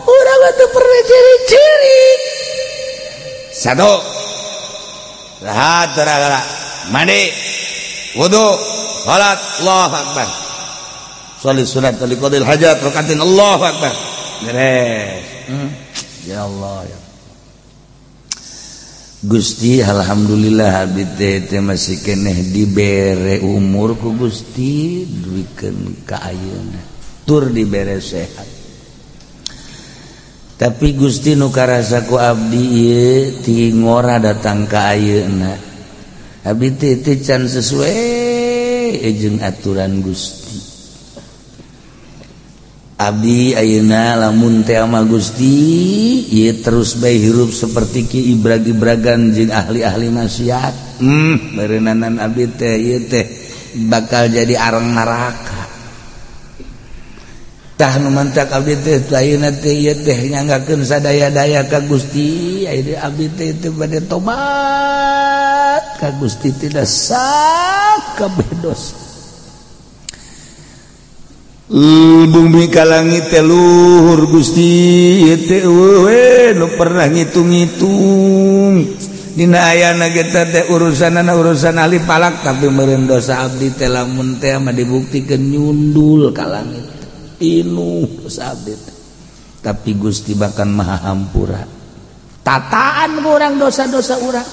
S1: Urang mah teu pernah ciri-ciri.
S2: Satu. Rahat saudara. Mandi. Wudu, salat, Allahu akbar. Sholli sunat liqadil hajat rakaatin Allahu akbar. Beres. Ya Allah ya.
S1: Gusti alhamdulillah abdi teh masih keneh dibere umur ku Gusti duikeun ka ayeuna tur dibere sehat. Tapi Gusti nu karasa ku abdi ieu ti ngora datang ka ayeuna. Abdi teh can sesuai jeung aturan Gusti. Abdi ayeuna lamun teh ama Gusti ieu terus bae hirup seperti ki ibrag-ibragan jeung ahli-ahli maksiat. Beureunanan abdi teh ieu teh bakal jadi arang neraka. Tah nu mantak abdi teh ayeuna teh ieu teh nyanggakeun sadaya-daya ka Gusti, ayeuna abdi teh teu bade tobat ka Gusti tidak sakabeh dosa.
S2: Bumi ka langit teh luhur Gusti ieu teh eueuh nu pernah ngitung-ngitung dina ayana ge teh urusanana urusan ahli palak tapi meureun dosa abdi teh lamun teh mah dibuktikeun nyundul ka langit pinuh dosa abdi teh.
S1: Tapi Gusti bahkan maha hampura tataan urang dosa-dosa urang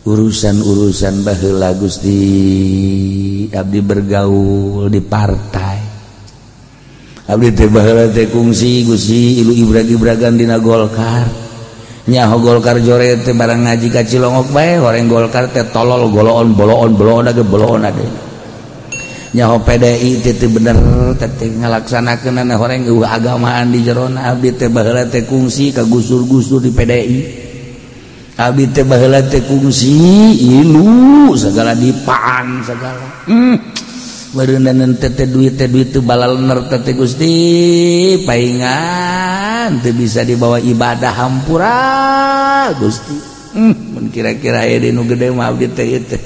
S1: urusan-urusan baheula Gusti abdi bergaul di partai abdi teh baheula teh kungsi Gusti ilu ibrag-ibragan dina Golkar nyaho Golkar jore teh barang ngaji ka Cilongok bae horeng Golkar teh tolol goloon boloon boloon age boloon ade nyaho PDI teh teu bener teh ngalaksanakeunana horeng eueuh agamaan di jerona abdi teh baheula teh kungsi ka gusur-gusur di PDI abdi teh baheula teh kungsi ilu segala dipaan segala beureunanan teh duit teh balalener teh Gusti paingan teu bisa dibawa ibadah hampura Gusti. Mun kira-kira aya di nu gede mah abdi teh ieu teh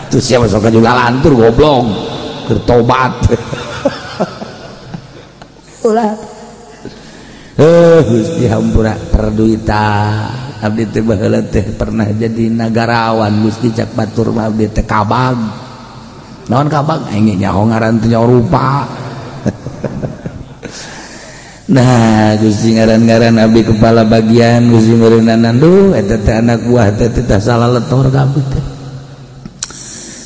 S1: tuh siapa sok juga lantur goblok keur tobat. Ulah Gusti hampura perduitan abdi teh baheula teh pernah jadi nagarawan Gusti cak batur mah abdi teh kabag naon kabag aing nyaho ngaran teh nyaho rupa. Nah Gusti ngaran-ngaran abdi kepala bagian Gusti meureunanan duh eta teh anak buah teh teh salah letor ka abdi teh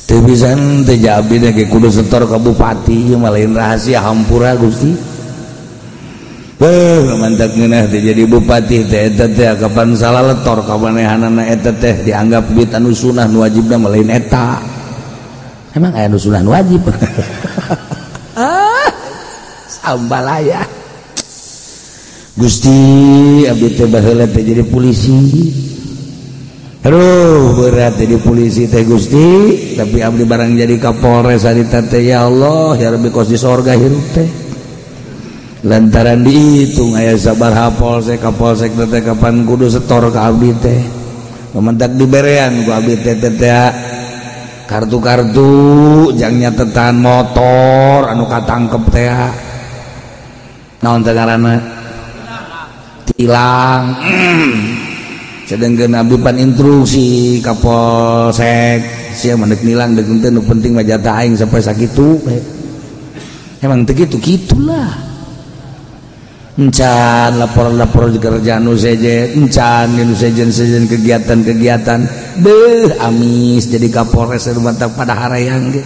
S1: teu pisan teh abdi teh kudu setor ka bupati ieu mah lain rahasia hampura Gusti. Mantap ngeunah teh jadi bupati teh eta teh kapan salah letor kamanehanana eta teh dianggap duit anu sunah nu wajibna mah lain eta. Emang aya nu sunah nu wajib? Ah, sambalaya. Gusti abdi teh baheula teh jadi polisi. Aduh berat jadi polisi teh Gusti, tapi abdi barang jadi Kapolres harita teh ya Allah ya Rabbi kos di sorga hirup teh. Lantaran dihitung aya sabaraha polsek kapolsek teh kapan kudu setor ka abdi teh mementak diberean ku abdi teh teh kartu-kartu jang nyatetan motor anu katangkep teh naon teh ngaranna tilang. Sedengkeun abdi pan instruksi ka polsek sia mah deuk nilang deuk teu nu penting mah jatah aing sampai sakitu. Emang teu kitu kitulah. Encan lapor-lapor di kerjaan nu sejen, encan nu sejen-sejen kegiatan-kegiatan beuh amis jadi Kapolres mantap pada harayang ge.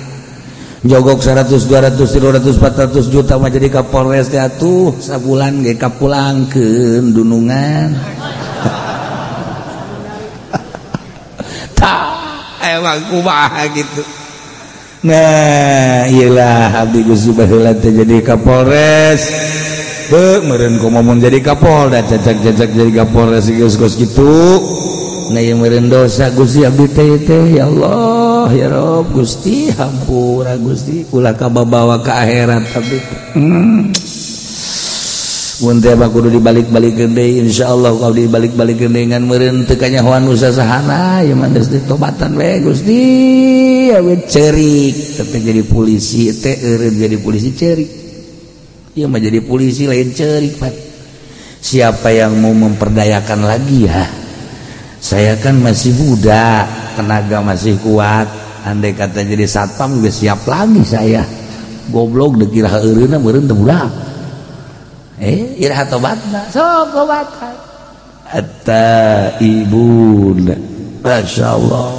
S1: Jogok 100 200 300 400 juta mah jadi Kapolres teh atuh sabulan ge kapulangkeun dunungan. Tah emang kumaha gitu. Nah iyalah abdi Gusti baheula teh jadi Kapolres. Beuh meureun kumaha mun jadi Kapolda cacak-cacak jadi Kapolres geus geus kitu. Nah ieu meureun dosa Gusti abdi teh teh ya Allah. Allah ya Rob Gusti hampura Gusti ulah kababawa ka akhirat tapi mun teh kudu dibalik-balikeun deui insyaallah kalau dibalik-balikeun deui ngan meureun teu kanyahoan nu sasahana ieu mah geus ditobatan we Gusti awe cerik teh jadi polisi teh eureun jadi polisi cerik ieu mah jadi polisi lain cerik Pak. Siapa yang mau memperdayakan lagi ya? Saya kan masih muda, tenaga masih kuat. Andai kata jadi satpam geus siap lagi saya. Goblok dikira eureunna meureun teu budak. Iraha tobatna, sok tobatan. At-taibun. Masyaallah.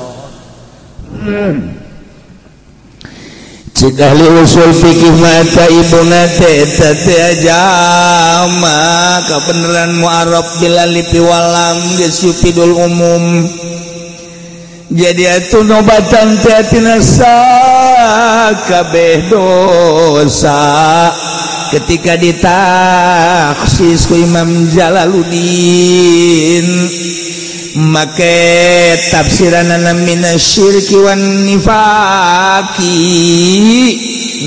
S2: Cik ahli usul fikih mata ibuna teh eta teh jama kabeneran mu'arab bil alif wal lam geus yufidul umum. Jadi atuh nobatan teh tina sakabeh dosa ketika ditaksis ku Imam Jalaluddin make tafsiranana minasyirki wan nifaqi.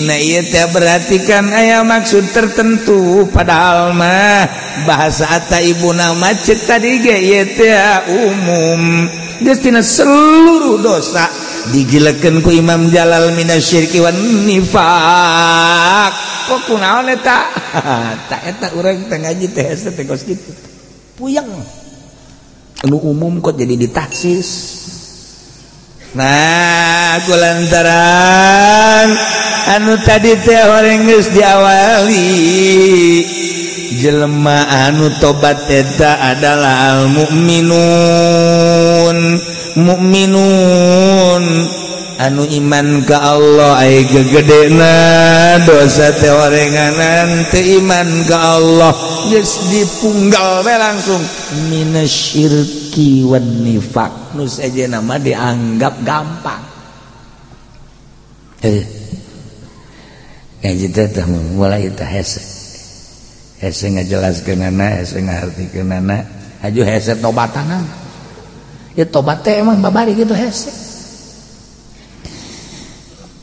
S2: Nah ieu teh berarti kan aya maksud tertentu padahal mah bahasa ataibuna mah ceuk tadi ge ieu teh umum geus tina seluruh dosa digilekeun ku Imam Jalal minasyirki wan nifaq. Kok kunaon eta? Ta eta urang teh ngaji teh hese teh kos kitu puyeng anu umum kok jadi ditaksis. Nah kulantaran anu tadi teh horeng geus diawali jelema anu tobat eta adalah al mukminun mukminun anu iman ka Allah ai gegedena dosa teh horenganan teu iman ka Allah geus dipunggal we langsung minasyirki wan nifaq nu sejenna mah dianggap gampang. Ngaji teh mulai teh hese hese ngajelaskeunana hese ngahartikeunana haju hese tobatana ya tobat teh emang babari kitu hese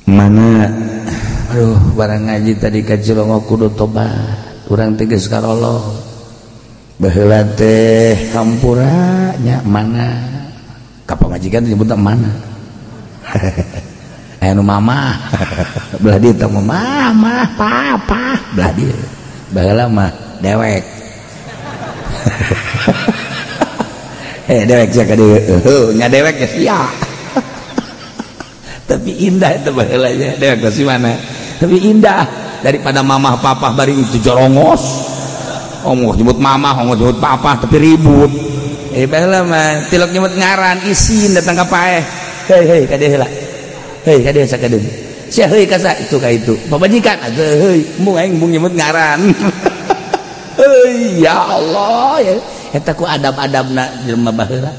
S2: mana aduh barang ngaji tadi ka Cilongok kudu tobat urang teh geus karolo baheula teh hampura nya mana ka pamajikan nyebutna mana aya nu mama belah dieu teh mama papa belah dieu baheula mah dewek dewek sia ka dieu heuh nya dewek geus sia tapi indah itu baheulanya dewek si mana tapi indah daripada mamah papah bari itu jorongos omong nyebut mamah omong nyebut papah tapi ribut baheula mah tilok nyebut ngaran isin datang ka paeh hei hei ka dieu heula hei ka dieu sakadeun sia heuy ka sa itu ka itu pamajikan atuh heuy mung aing mung nyebut ngaran heuy ya Allah ya eta ku adab-adabna jelema baheula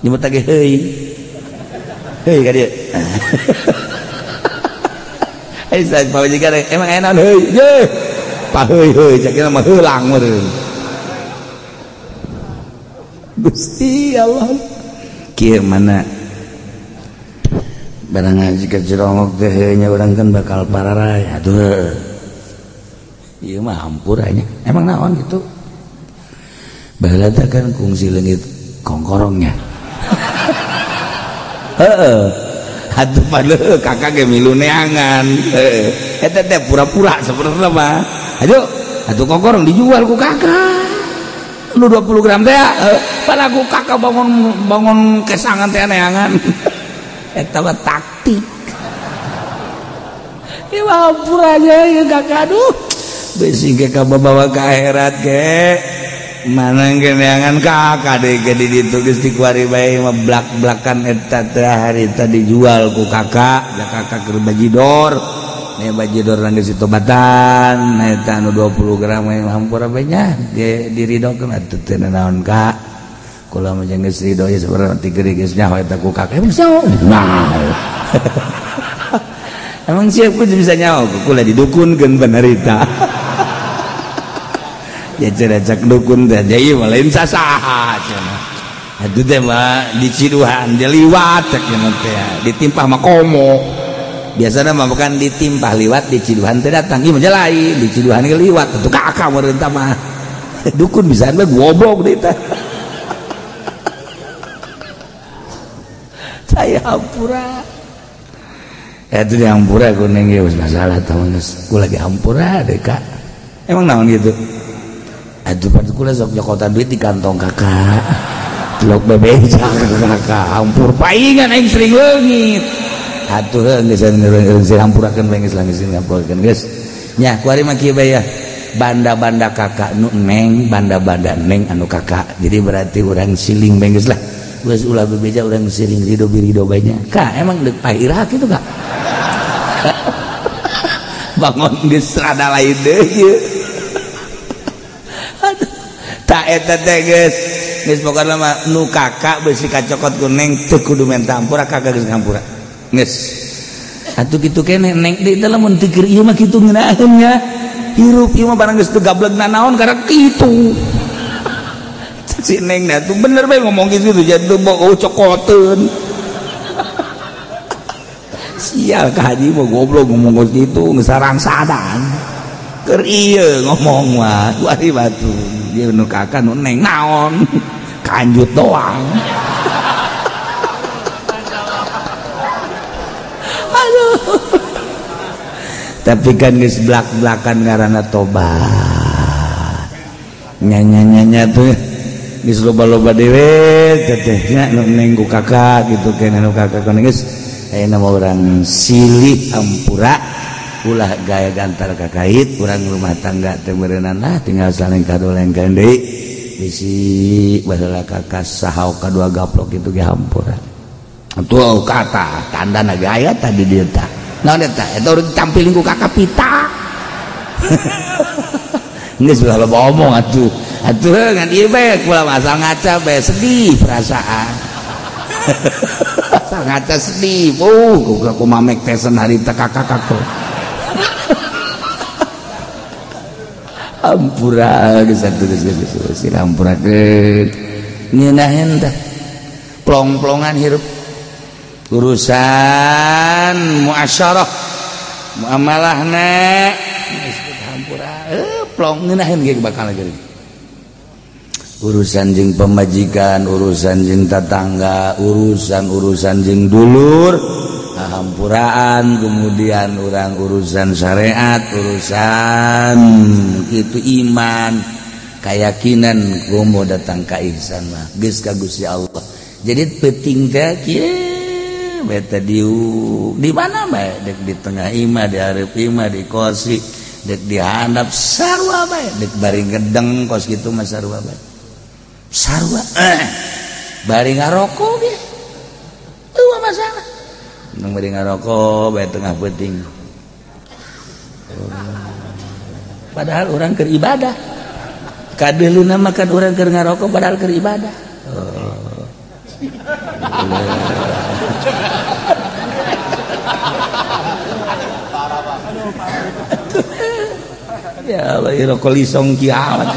S2: nyebut lagi heuy heuy ka dieu hei saya pamajikan emang aya naon heuy ye pa heuy heuy cak mah heulang meureun Gusti Allah kieu mana barang ngaji ka Cilongok teh nya urang kan bakal pararay atuh ieu mah hampura nya emang naon kitu baheula teh kan kungsi leungit kongkorongnya heeh atuh padahal kakak ge milu neangan heeh eta teh pura-pura sebenarnya mah aduh atuh kongkorong dijual ku kakak nu 20 gram teh padahal ku kakak bangun kesangan teh neangan eta mah taktik ieu mah hampura aja ieu kakak aduh bisi ge kabawa ka akhirat ge mana geneangan kakak deh ge di ditu geus dikuari bae mah blak-blakan eta teh harita dijual ku kakak da kakak keur bajidor nya bajidor geus ditobatan eta anu 20 gram mah hampura bae nya diridokeun atuh teu naon kak kula mah geus ridho ieu sabarang ti geus nyaho eta ku kakak emang nyaho nah emang siap ku bisa nyaho kula didukunkeun penderita ya cenah cak dukun teh ieu mah lain sasaha cenah
S1: Aduh teh mah diciduhan dia liwat cek teh ditimpah mah komo. Biasana mah bukan ditimpah liwat diciduhan teh datang ieu mah lain diciduhan ge liwat atuh kakak meureun tah mah. Dukun bisaan mah goblok deui teh. Saya hampura. Itu di hampura kuning ge geus masalah tah geus. Ku lagi hampura deh kak. Emang naon gitu? Aduh pan kula sok nyokotan duit di kantong kakak. Lok bebeja kakak hampur paingan aing sering leungit. Atuh geus geus hampurakeun bae geus geus hampurakeun geus. Nya kuari mah kieu bae ya. Banda-banda kakak nu neng, banda-banda neng anu kakak. Jadi berarti urang siling bae geus lah. Geus ulah bebeja urang siling ridho birido bae nya. Kak emang deuk pairah kitu kak. Bangun geus rada lain deui. Aduh tak eta teh geus. Geus pokona mah nu kakak beusi kacokot ku neng teu kudu menta hampura kakak geus ngampura. Geus. Atuh kitu keneh neng deui teh lamun teu keur ieu mah kitu ngeunaheun nya. Hirup ieu mah barang geus teu gablegna naon karek kitu. Si neng dah tuh bener bae ngomong kitu jadi bogo cokoteun. Sial ka haji mah goblok ngomong kitu geus sarangsadan. Keur ieu ngomong mah kuari batu. Dia nu kakak nu neng naon kanjut doang. Aduh. Tapi kan geus blak-blakan ngaranna tobat. Nya-nya-nya tuh geus loba-loba dewe teteh nya nu neng ku kakak gitu keneh nu kakak kana geus ayeuna mah urang silih hampura ulah gaya gantar kakait urang rumah tangga teh meureunana lah tinggal saling kadolengkeun deui bisi baheula kakak sahau kadua gaplok kitu ge hampura. Atuh kata tandana gaya tadi dieu tah. Naon eta? Eta urang tampilin ku kakak pita. Geus ulah loba omong atuh. Atuh ngan ieu bae kula asal ngaca bae sedih perasaan. Asal ngaca sedih. Ku mamek tesen harita kakak kakak. Hampura geus atuh geus geus hampurakeun. Ngeunaheun tah. Plong-plongan hirup. Urusan muasyarah muamalahna geus hampura plong ngeunaheun ge bakal geuring. Urusan jeung pamajikan, urusan jeung tatangga, urusan-urusan jeung dulur, hampuraan, kemudian orang urusan syariat, urusan itu iman, keyakinan komo datang ka ihsan mah geus ka Gusti Allah. Jadi penting teh kieu beta diu di mana bae dek di tengah imah, di hareup imah, di kosi, dek di handap sarua bae, dek bari ngedeng kos kitu mah sarua bae. Sarua bari ngarokok ge eueuh masalah. Nang bari ngarokok bae tengah peuting. Padahal orang keur ibadah. Kadeuleuna mah kan urang keur ngarokok padahal keur ibadah. Oh. Ya bari rokok lisong kiamat.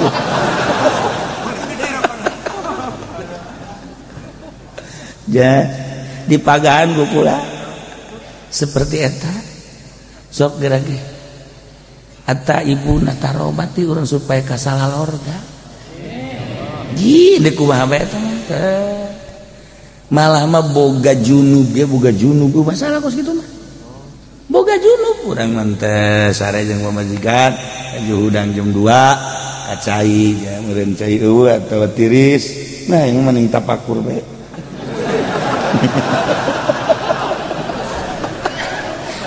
S1: Ja di pagahan kukula seperti eta sok geura ge eta ibu na tarobati urang supaya kasalah lorga. Ji deuk kumaha bae eta mah. Malah mah boga junub ge boga junub masalah kos kitu mah. Boga junub urang mah teh sare jeung pamajikan hudang jam 2 kacai ya meureun cai eueuh atawa tiris. Nah yang mending tapakur bae.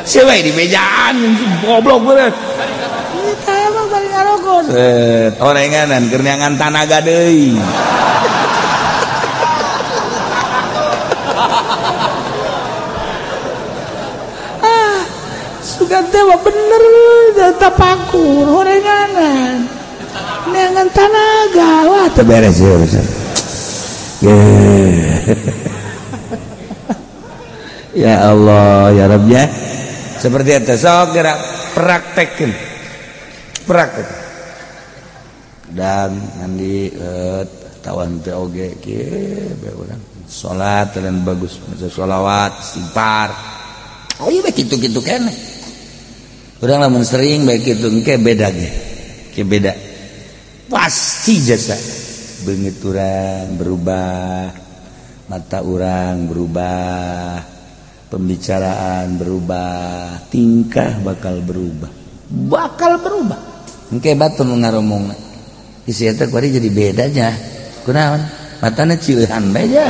S1: Siapa di mejaan goblok bener. Kita emang bari ngarokok. Set orenganan keur neangan tanaga deui. Ah, sugan teh mah bener tapakur orenganan. Neangan tanaga wah teu beres ieu urusan. Ya Allah ya Rabb ya. Seperti itu sok gerak praktekin. Praktek. Dan nanti atawa henteu oge kieu bae urang salat dan bagus maca sholawat istighfar. Oh iya bae kitu-kitu keneh. Urang lamun sering bae kitu engke beda ge. Ke beda. Pasti jasa beungeut urang berubah, mata urang berubah, pembicaraan berubah, tingkah bakal berubah. Bakal berubah. Engke batur nu ngaromongna. Isi eta kuari jadi bedanya. Kunaon? Matana cileuhan bae nya.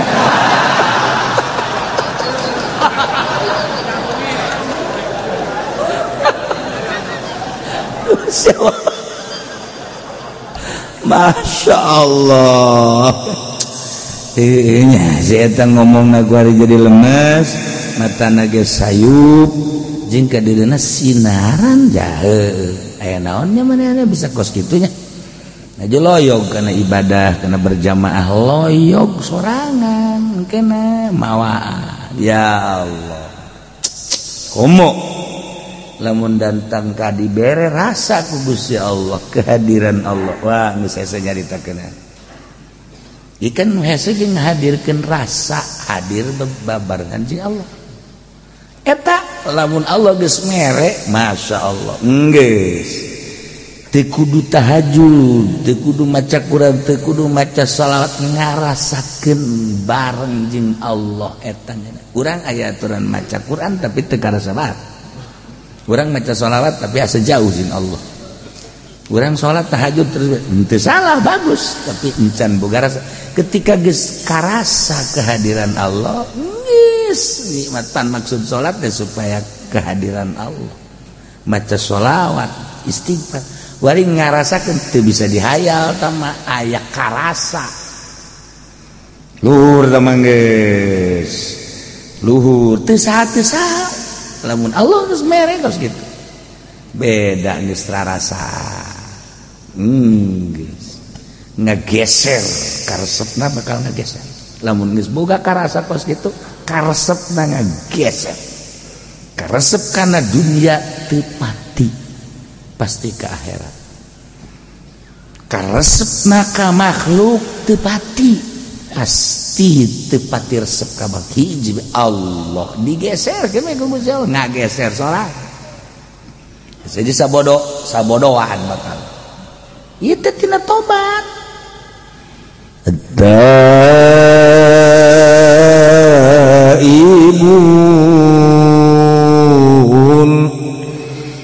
S1: Masya Allah. Nya si eta ngomongna kuari jadi lemes, matana ge sayup, jeung ka direuna sinaran jahe. Aya naonnya manehna bisa kos kitu nya. Aja loyog karena ibadah, karena berjamaah loyog sorangan kena mawaan. Ya Allah. Komo lamun datang ka dibere rasa ku Gusti Allah, kehadiran Allah. Wah, geus hese nyaritakeun. Ieu nu hese jeung ngahadirkeun rasa hadir bebarengan jeung Allah. Eta lamun Allah geus mere, Masya Allah. Geus. Teu kudu tahajud, teu kudu maca Quran, teu kudu maca shalawat, ngarasakeun bareng jeung Allah eta. Urang aya aturan maca Quran tapi teu karasa bae. Urang maca shalawat tapi asa jauh jeung Allah. Urang salat tahajud terus teu salah bagus, tapi encan boga rasa. Ketika geus karasa kehadiran Allah, geus nikmatan maksud salat teh supaya kehadiran Allah. Maca sholawat, istighfar, wari ngarasakeun teu bisa dihayal tama aya karasa. Luhur tama geus. Luhur teu saha teu saha. Lamun Allah geus mere kos kitu. Beda geus rarasa. Geus ngageser karesepna bakal ngageser. Lamun geus boga karasa kos kitu, karesepna ngageser. Karesep kana dunia teu pati, pasti ke akhirat. Karesepna ka makhluk teu pati, pasti teu pati resep ka hiji Allah. Digeser ke ku Gusti Allah, ngageser sorangan. Jadi sabodo, sabodoan bakal. Ieu teh tina tobat.
S2: Taibun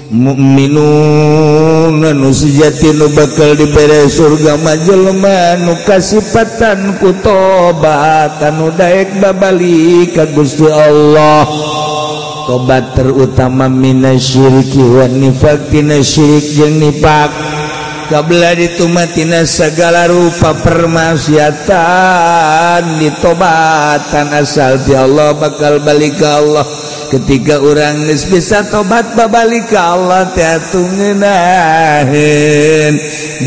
S2: mukminun nu sejati nu bakal dibere surga mah jelema nu kasipatan ku tobat anu daek babalik ka Gusti Allah. Tobat terutama minasyiriki wan nifaq, tina syirik jeung nifaq. Kabla ditumatina segala rupa permaksiatan ditobatan asal ti Allah bakal balik ka Allah. Ketika urang geus bisa tobat babalik ka Allah teh atuh ngeunaheun.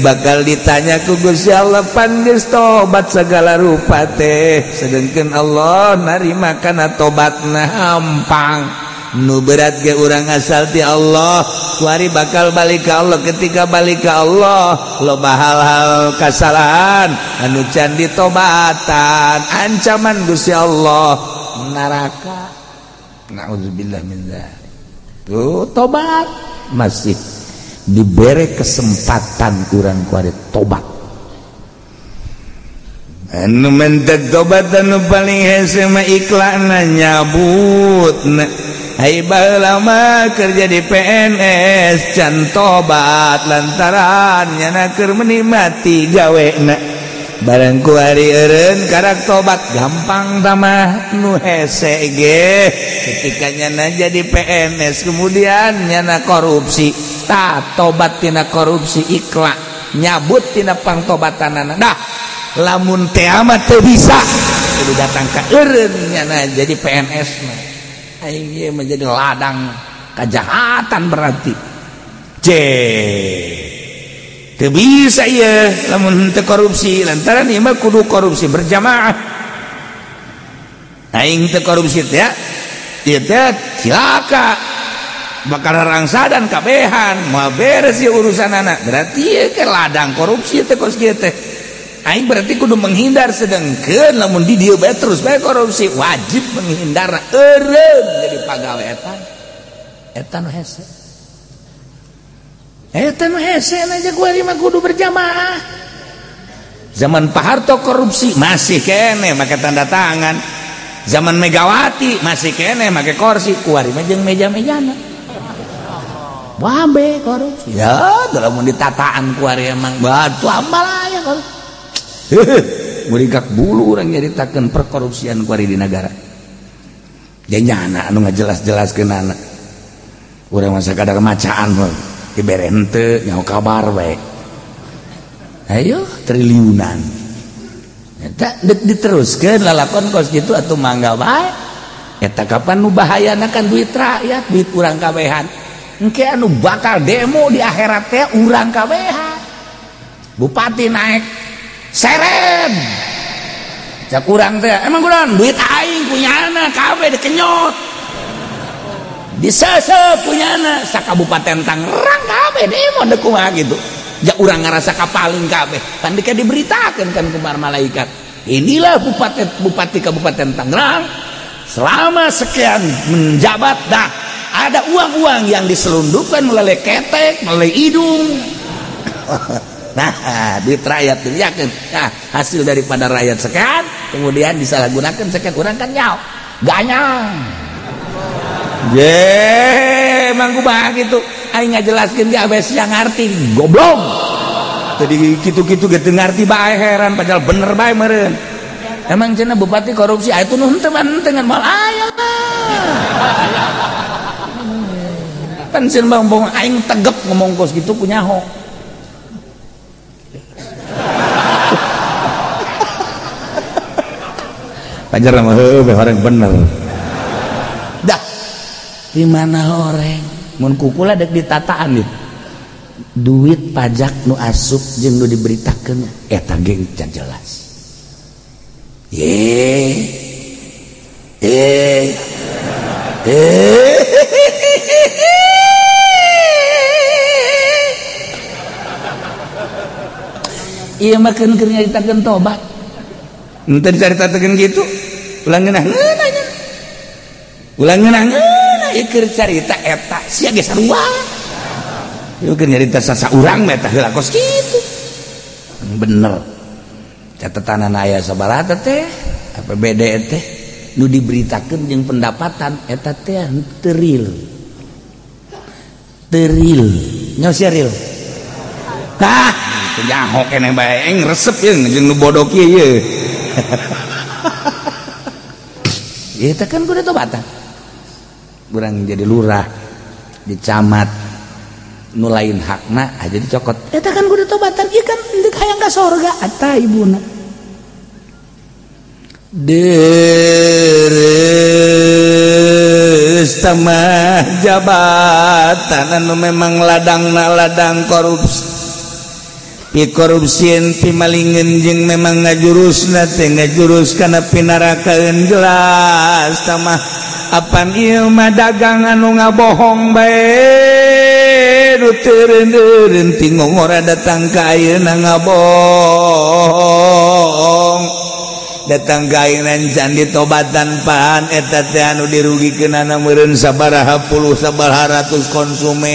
S2: Bakal ditanya ku Gusti Allah pan geus tobat segala rupa teh, sedengkeun Allah narima kana tobatna hampang. Nu berat ge urang asal ti Allah kuari bakal balik ka Allah. Ketika balik ka Allah loba hal-hal kasalahan anu can ditobatan, ancaman Gusti Allah neraka. Nauzubillah min dzalik. Tuh tobat masih diberi kesempatan urang kuari tobat. Anu mentek tobat anu paling hese mah ikhlana nyabut. Hai baheula mah kerja di PNS can tobat lantaran nyana keur menikmati gawena. Barang ku hari eureun karak tobat gampang tamah nu hese ge. Ketika nyana jadi PNS kemudian nyana korupsi, tah tobat tina korupsi ikhlas nyabut tina pangtobatanana. Dah lamun teh mah teu bisa kudu datang ka eureun nyana jadi PNS mah. Aing ieu menjadi ladang kejahatan berarti. C teu bisa ieu lamun henteu korupsi lantaran ieu mah kudu korupsi berjamaah. Aing teu korupsi teh ieu teh cilaka bakal rangsadan kabehan moal beres ieu urusanana. Berarti ieu ke ladang korupsi teh kos kieu teh.
S1: Aing berarti kudu menghindar, sedangkan lamun di dieu bae terus bae korupsi wajib menghindar eureun jadi pagawe eta. Eta nu hese. Eta nu hese aja kuari mah kudu berjamaah. Zaman Pak Harto korupsi masih kene make tanda tangan. Zaman Megawati masih kene make kursi, kuari mah jeung meja-mejana. Wabe korupsi. Ya, lamun ditataan kuari emang batu ambal aya korupsi. Murikak bulu orang nyaritakeun perkorupsian kuari di negara. Janyana anu ngajelas-jelaskeun anak. Urang masa kadar macaan dibere henteu nyaho kabar bae. Ayo triliunan. Eta diteruskeun lalakon kos kitu atuh mangga bae. Eta kapan nu bahayana kan duit rakyat, duit urang kabehan. Engke anu bakal demo di akhirat teh urang kabehan. Bupati naik seren cak urang teh emang kurang duit aing punya anak kabeh dikenyot disesep punya anak sakabupaten Tangerang kabeh demo deuk kumaha gitu ja urang ngarasa kapaling kabeh kan dika diberitakeun kan ku malaikat inilah bupati kabupaten Tangerang selama sekian menjabat dah ada uang-uang yang diselundupkan melalui ketek melalui hidung. Nah, duit rakyat itu yakin. Nah, hasil daripada rakyat sekian, kemudian disalahgunakan sekian, orang kan nyaw, ganyang. Ye, emang kumaha gitu. Aing ngajelaskeun ge abes yang ngarti, goblok. Tadi kitu-kitu ge teu ngarti bae heran padahal bener bae meureun. Emang cenah bupati korupsi, aya tuh nu henteu mah henteu ngan moal aya. Pan sieun bang aing tegep ngomong kos kitu kunyaho. Pajar mah heuh orang bener. Dah. Di mana horeng? Mun kukula dek ditataan ieu. Duit pajak nu asup jeung nu diberitakeun eta ge can jelas. Ye. Ieu mah keun keur nyaritakeun tobat. Entah dicaritakeun gitu, ulang ngeunah-ngeunah nya. Ulang ngeunah-ngeunah ieu keur carita eta sia ge sarua. Ieu keur nyarita sasaurang mah eta heula kos kitu. Bener. Catatanana aya sabaraha teh APBD teh nu diberitakeun jeung pendapatan eta teh teu real. Teu real. Nyaho sia real. Tah, teu nyaho keneh bae aing resep jeung nu bodoh kieu ye. Itu kan kudu tobatan. Urang jadi lurah, di camat, nu lain hakna aja dicokot. Eta kan kudu tobatan, ieu kan deuk hayang ka sorga eta ibuna.
S2: Deres tamah jabatan anu memang ladangna ladang korupsi. Pi korupsieun pi malingeun jeung memang ngajurusna teh ngajurus kana pinarakaeun jelas tamah apan ieu mah dagang anu ngabohong bae nu teu eureun ti ngongora datang ka ayeuna ngabohong datang ka ayeuna can ditobatan pan eta teh anu dirugikeunana meureun sabaraha puluh sabaraha ratus konsumen.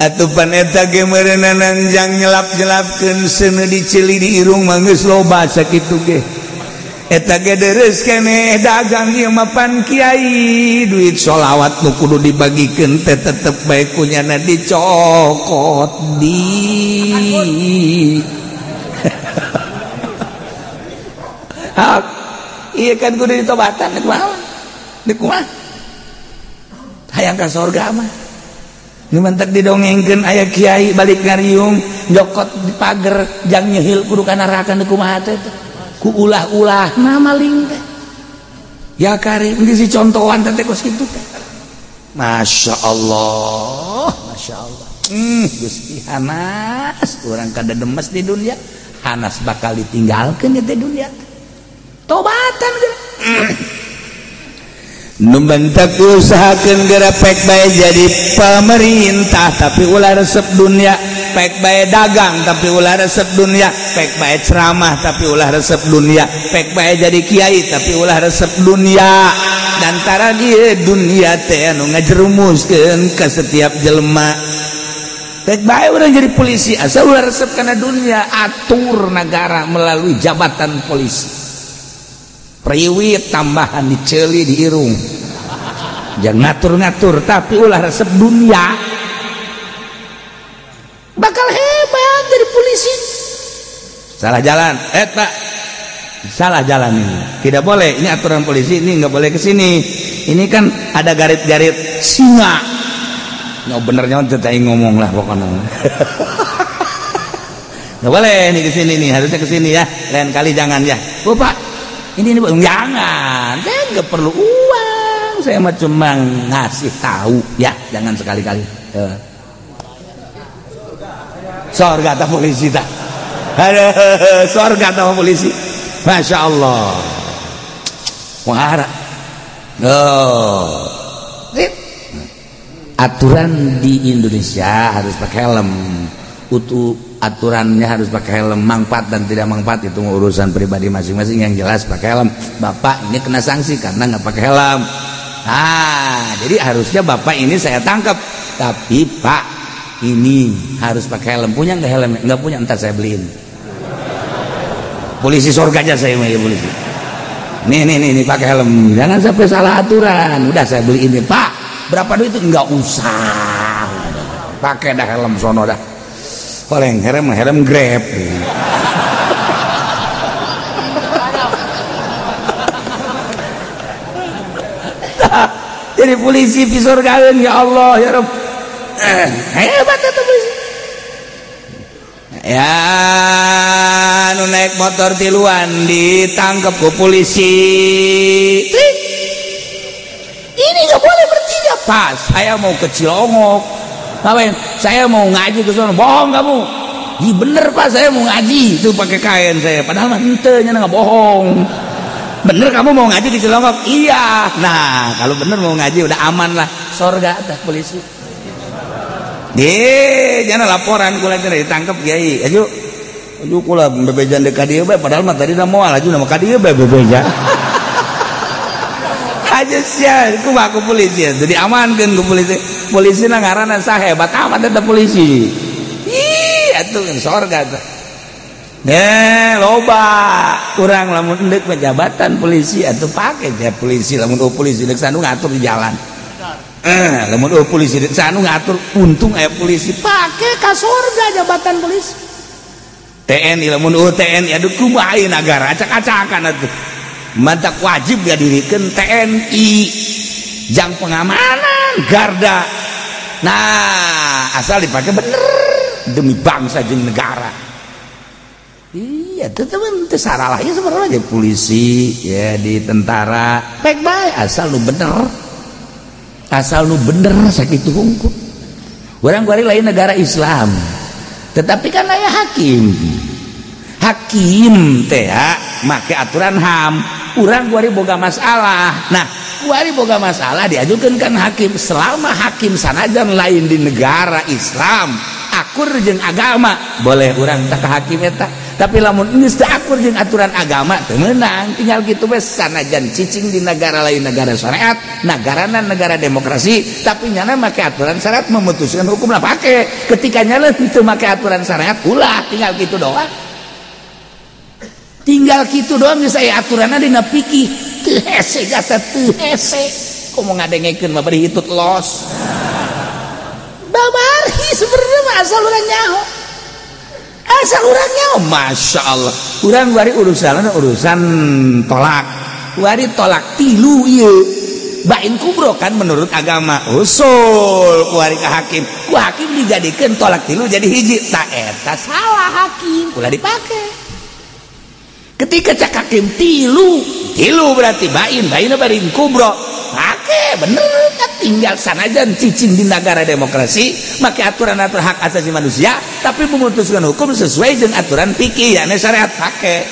S2: Atupan eta ge meureunana jang nyelap-nyelapkeun seuneu diceli di irung mah geus loba sakitu ge. Eta ge deres keneh dagang ieu mah pan kiai duit sholawat nu kudu dibagikeun teh tetep bae kunyana dicokot di. Hak ieu kan kudu ditobatan kumaha? Deuk kumaha? Hayang ka sorga mah. Nu mantak didongengkeun aya kiai balik ngariung nyokot di pager jang nyehil kudu ka neraka nu kumaha teh ku ulah-ulah na maling teh ya karim geus dicontohan teh kos kitu teh. Masya Allah, Masya Allah. Gusti hanas urang kada demes di dunia, hanas bakal ditinggalkeun di dunia. Tobatan geus. Nu bentak usahakeun geura pek bae jadi pemerintah tapi ulah resep dunia, pek bae dagang tapi ulah resep dunia, pek bae ceramah tapi ulah resep dunia, pek bae jadi kiai tapi ulah resep dunia. Dan tara ieu dunia teh anu ngajerumuskeun ka setiap jelema. Pek bae urang jadi polisi asal ulah resep kana dunia, atur negara melalui jabatan polisi. Priwit tambahan diceli di irung, jangan ngatur-ngatur tapi ulah resep dunia, bakal hebat jadi polisi. Salah jalan, pak, salah jalan ini, tidak boleh. Ini aturan polisi, ini nggak boleh ke sini. Ini kan ada garit-garit singa. Nggak benernya tetap ngomong lah pokoknya. Nggak boleh ini ke sini nih, harusnya ke sini ya. Lain kali jangan ya, oh, pak. Ini jangan, saya nggak perlu uang, saya mah cuma ngasih tahu ya, jangan sekali-kali. Sorga atau polisi tak? Aduh, sorga atau polisi, masya Allah. Wah, oh, aturan di Indonesia harus pakai helm. Utuh aturannya harus pakai helm, manfaat dan tidak manfaat itu urusan pribadi masing-masing. Yang jelas pakai helm. Bapak ini kena sanksi karena nggak pakai helm. Nah, jadi harusnya bapak ini saya tangkap. Tapi pak ini harus pakai helm. Punya nggak helm? Nggak punya, ntar saya beliin. Polisi surga aja saya mau ya polisi. Nih nih nih, nih pakai helm. Jangan sampai salah aturan. Udah saya beliin nih pak. Berapa duit itu? Nggak usah. Pakai dah helm sono dah. Paling helm Grab. Jadi polisi visor kalian ya Allah ya Rabb. Hebat itu polisi. Ya nu naik motor tiluan ditangkap ku polisi. Ini nggak boleh bertiga pas. Saya mau ke Cilongok. Ngapain? Saya mau ngaji ke sana. Bohong kamu. Ih bener pak, saya mau ngaji itu pakai kain saya. Padahal mah henteu nya nggak bohong. Bener kamu mau ngaji di Cilongok? Iya. Nah, kalau bener mau ngaji udah aman lah. Sorga tah polisi. Deh, jangan laporan kula cenah ditangkap kiai. Aju. Aju kula bebejan deuk ka dieu bae padahal mah tadi da moal aju nama ka dieu bae bebeja. Aja sia, kumaha ku polisi. Jadi amankeun ku polisi. Polisi na ngaranna sahebat amat eta polisi. Ih, atuh sorga teh. Loba kurang lamun endek jabatan polisi atuh pake ja polisi lamun polisi deuk sanu ngatur di jalan. Lamun polisi deuk sanu ngatur untung aya polisi pake ka sorga jabatan polisi. TNI lamun TNI aduh kumaha ieu nagara acak-acakan atuh. Mantak wajib ngadirikeun TNI jang pengamanan garda. Nah, asal dipakai bener demi bangsa jeung negara. Iya, tetep teu salah ya sebenarnya jadi polisi ya di tentara. Baik bae asal lu bener. Asal lu bener sakitu hungkul. Urang kuari lain negara Islam. Tetapi kan aya hakim. Hakim teh make aturan HAM. Urang kuari boga masalah. Nah, kuari boga masalah diajukeun kan hakim. Selama hakim sanajan lain di negara Islam, akur jeung agama, boleh urang teh ka hakim eta. Tapi lamun geus teu akur jeung aturan agama teu meunang, tinggal kitu we sanajan cicing di negara lain negara syariat, nagarana negara demokrasi, tapi nyana make aturan syariat memutuskan hukum lah pake. Ketika nyana teu make aturan syariat ulah, tinggal kitu doang. Tinggal kitu doang geus aya aturanna dina fikih. Teu hese jasa teu hese. Komo ngadengekeun mah bari hitut los. Babari sebenarnya mah asal urang nyaho. Asal urang nyaho, Masya Allah. Urang bari urusan urusan tolak. Bari tolak tilu ieu. Bain kubro kan menurut agama. Usul kuari ka hakim. Ku hakim dijadikeun tolak tilu jadi hiji. Ta eta salah hakim. Ulah dipake. Ketika cak hakim tilu, tilu berarti bain, bain bain kubro. Pake bener kan tinggal sanajan cicing di negara demokrasi, make aturan-aturan hak asasi manusia, tapi memutuskan hukum sesuai dengan aturan fikih, yakni syariat pake.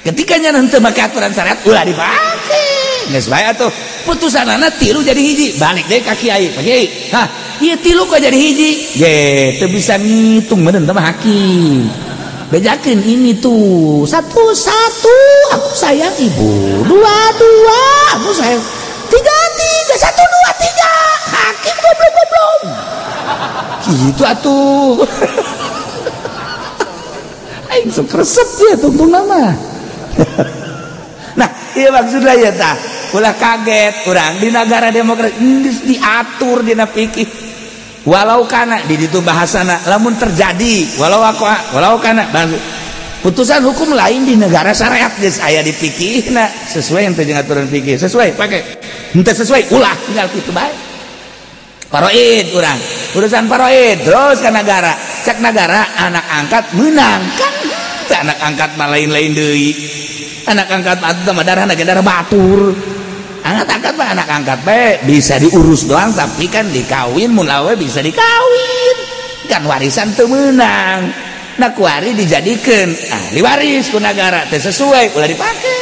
S2: Ketika nya henteu make aturan syariat ulah dipake. Geus bae atuh.
S1: Putusanana tilu jadi hiji, balik deui ka kiai. Pak Kiai, hah, ieu tilu kok jadi hiji? Ge, teu bisa ngitung meureun teh mah hakim. Bejakeun ini tuh, 1 1 aku sayang ibu, 2 2 aku sayang, 3 3 1 2 3. Hakim goblok-goblok. Gitu atuh. Aing sok resep dia tungtung nama. Nah, ieu maksudna ya tah. Ulah kaget urang di negara demokrasi geus diatur dina fikih. Walau kana di ditu bahasana lamun terjadi walau aku walau kana putusan hukum lain di negara syariat geus aya di fikihna sesuai yang teu jeung aturan fikih sesuai pake henteu sesuai ulah tinggal kitu bae. Faraid urang urusan faraid terus ka negara cek negara anak angkat menang kan teu anak angkat mah lain-lain deui anak angkat mah darahna ge darah batur anak angkat mah anak angkat bae bisa diurus doang tapi kan dikawin mun awe bisa dikawin kan warisan teu meunang nah kuari dijadikeun ahli waris ku nagara teu sesuai ulah dipake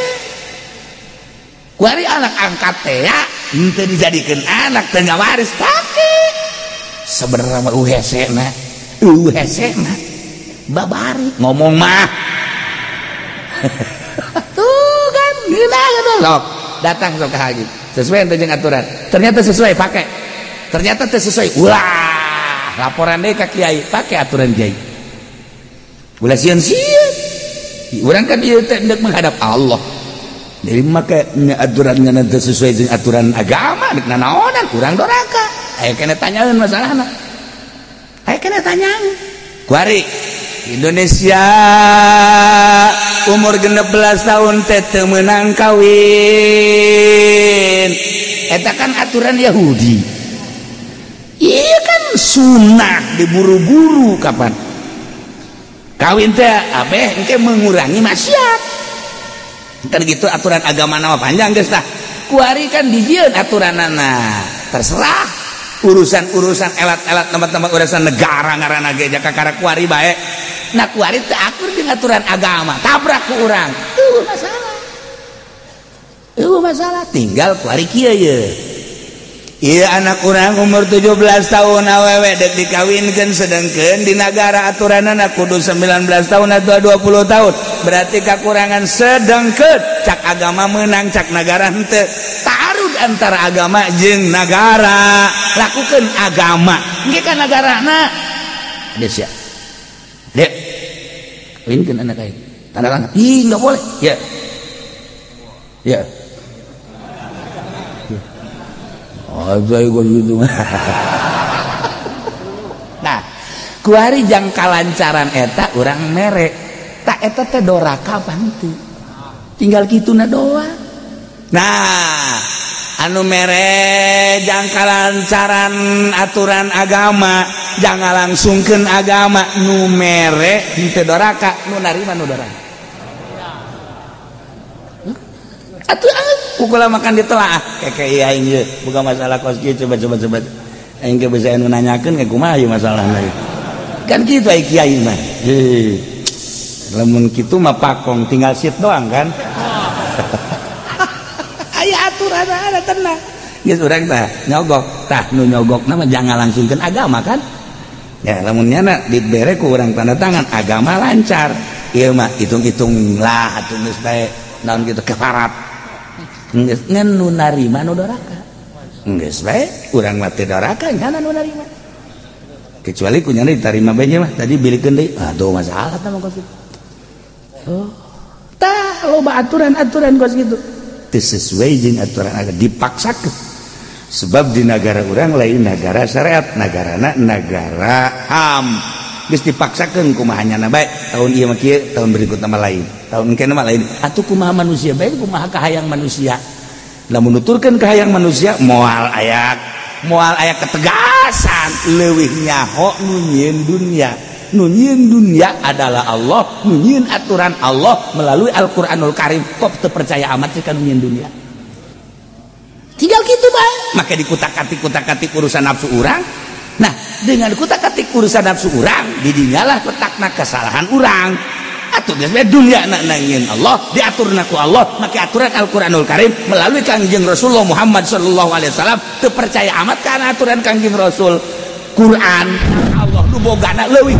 S1: kuari anak angkat teh ya henteu dijadikeun anak teu ngawaris pake sebenarnya mah hese na babari ngomong mah tuh kan gila gitu sok datang sok ke haji sesuai jeung aturan ternyata sesuai pakai ternyata teu sesuai ulah laporan deui ka kiai pakai aturan kiai ulah sieun-sieun urang kan ieu teh hendak menghadap Allah jadi make aturan teu sesuai jeung aturan agama deuk nanaonan urang doraka aya kena tanyaeun masalahna aya kena tanyaeun kuari Indonesia umur 16 tahun teh teu meunang kawin eta kan aturan Yahudi iya kan sunnah diburu-buru kapan kawin teh abeh engke mengurangi maksiat kan gitu aturan agama nama panjang geus tah kuari kan dijieun aturanana terserah urusan-urusan elat-elat tempat-tempat urusan negara ngaranna ge jaka kuari bae nah kuari teu akur jeung aturan agama tabrak ku urang eueuh masalah eueuh masalah tinggal kuari kieu ye ieu anak urang umur 17 tahun awewe deuk dikawinkeun sedengkeun di nagara aturanana kudu 19 tahun atau 20 tahun berarti kakurangan sedengkeun cak agama menang cak nagara henteu tarud antara agama jeung nagara lakukeun agama engke ka nagarana geus ya dek kawinkeun anak aing tanda tangan ih enggak boleh ya ya oh saya gitu. Nah kuari jang kalancaran eta urang mere tak eta teh doraka apa henteu tinggal kituna doang. Nah anu mere jang kalancaran aturan agama jangan langsungkeun agama nu mere henteu doraka nu narima nu doraka atuh pukul makan ditelaah keke ieu aing ieu buka masalah kos kieu coba aing ge bisa anu nanyakeun ke kumaha ieu masalahna kan kitu ai kiai mah heuh lamun kitu mah pakong tinggal sit doang kan aya aturan ada tenang geus urang tah nyogok tah nu nyogokna mah jangan langsungkeun agama kan ya lamun nyana dibere ku urang tanda tangan agama lancar ieu mah hitung-hitung lah atuh geus bae naon kitu kefarat geus ngan nu narima nu doraka geus bae urang mah teu doraka nyana nu narima kecuali ku nyana ditarima bae nya mah tadi bilikeun deui aduh masalah tah mah kos kitu oh tah loba aturan-aturan kos kitu teu sesuai jeung aturan agama dipaksakeun sebab di negara urang lain negara syariat negarana negara HAM geus dipaksakeun kumaha nyana bae tahun ieu mah kieu tahun berikutna mah lain tahun engke mah lain atuh kumaha manusia bae kumaha kahayang manusia lamun nuturkeun kahayang manusia moal aya ketegasan leuwih nyaho nu nyieun dunya nu nyieun dunya adalah Allah nu nyieun aturan Allah melalui Al-Qur'anul Karim kok teu percaya amat sih ka nu nyieun dunya tinggal gitu bae maka dikutak-katik urusan nafsu urang. Nah dengan kutak-katik urusan nafsu urang didinyalah letakna kesalahan urang. Atuh geus we dunya na nangin Allah, diaturna ku Allah make aturan Al-Qur'anul Karim melalui Kangjeng Rasulullah Muhammad sallallahu alaihi wasallam. Teu percaya amat kana aturan Kangjeng Rasul, Quran Allah nu bogana leuwih.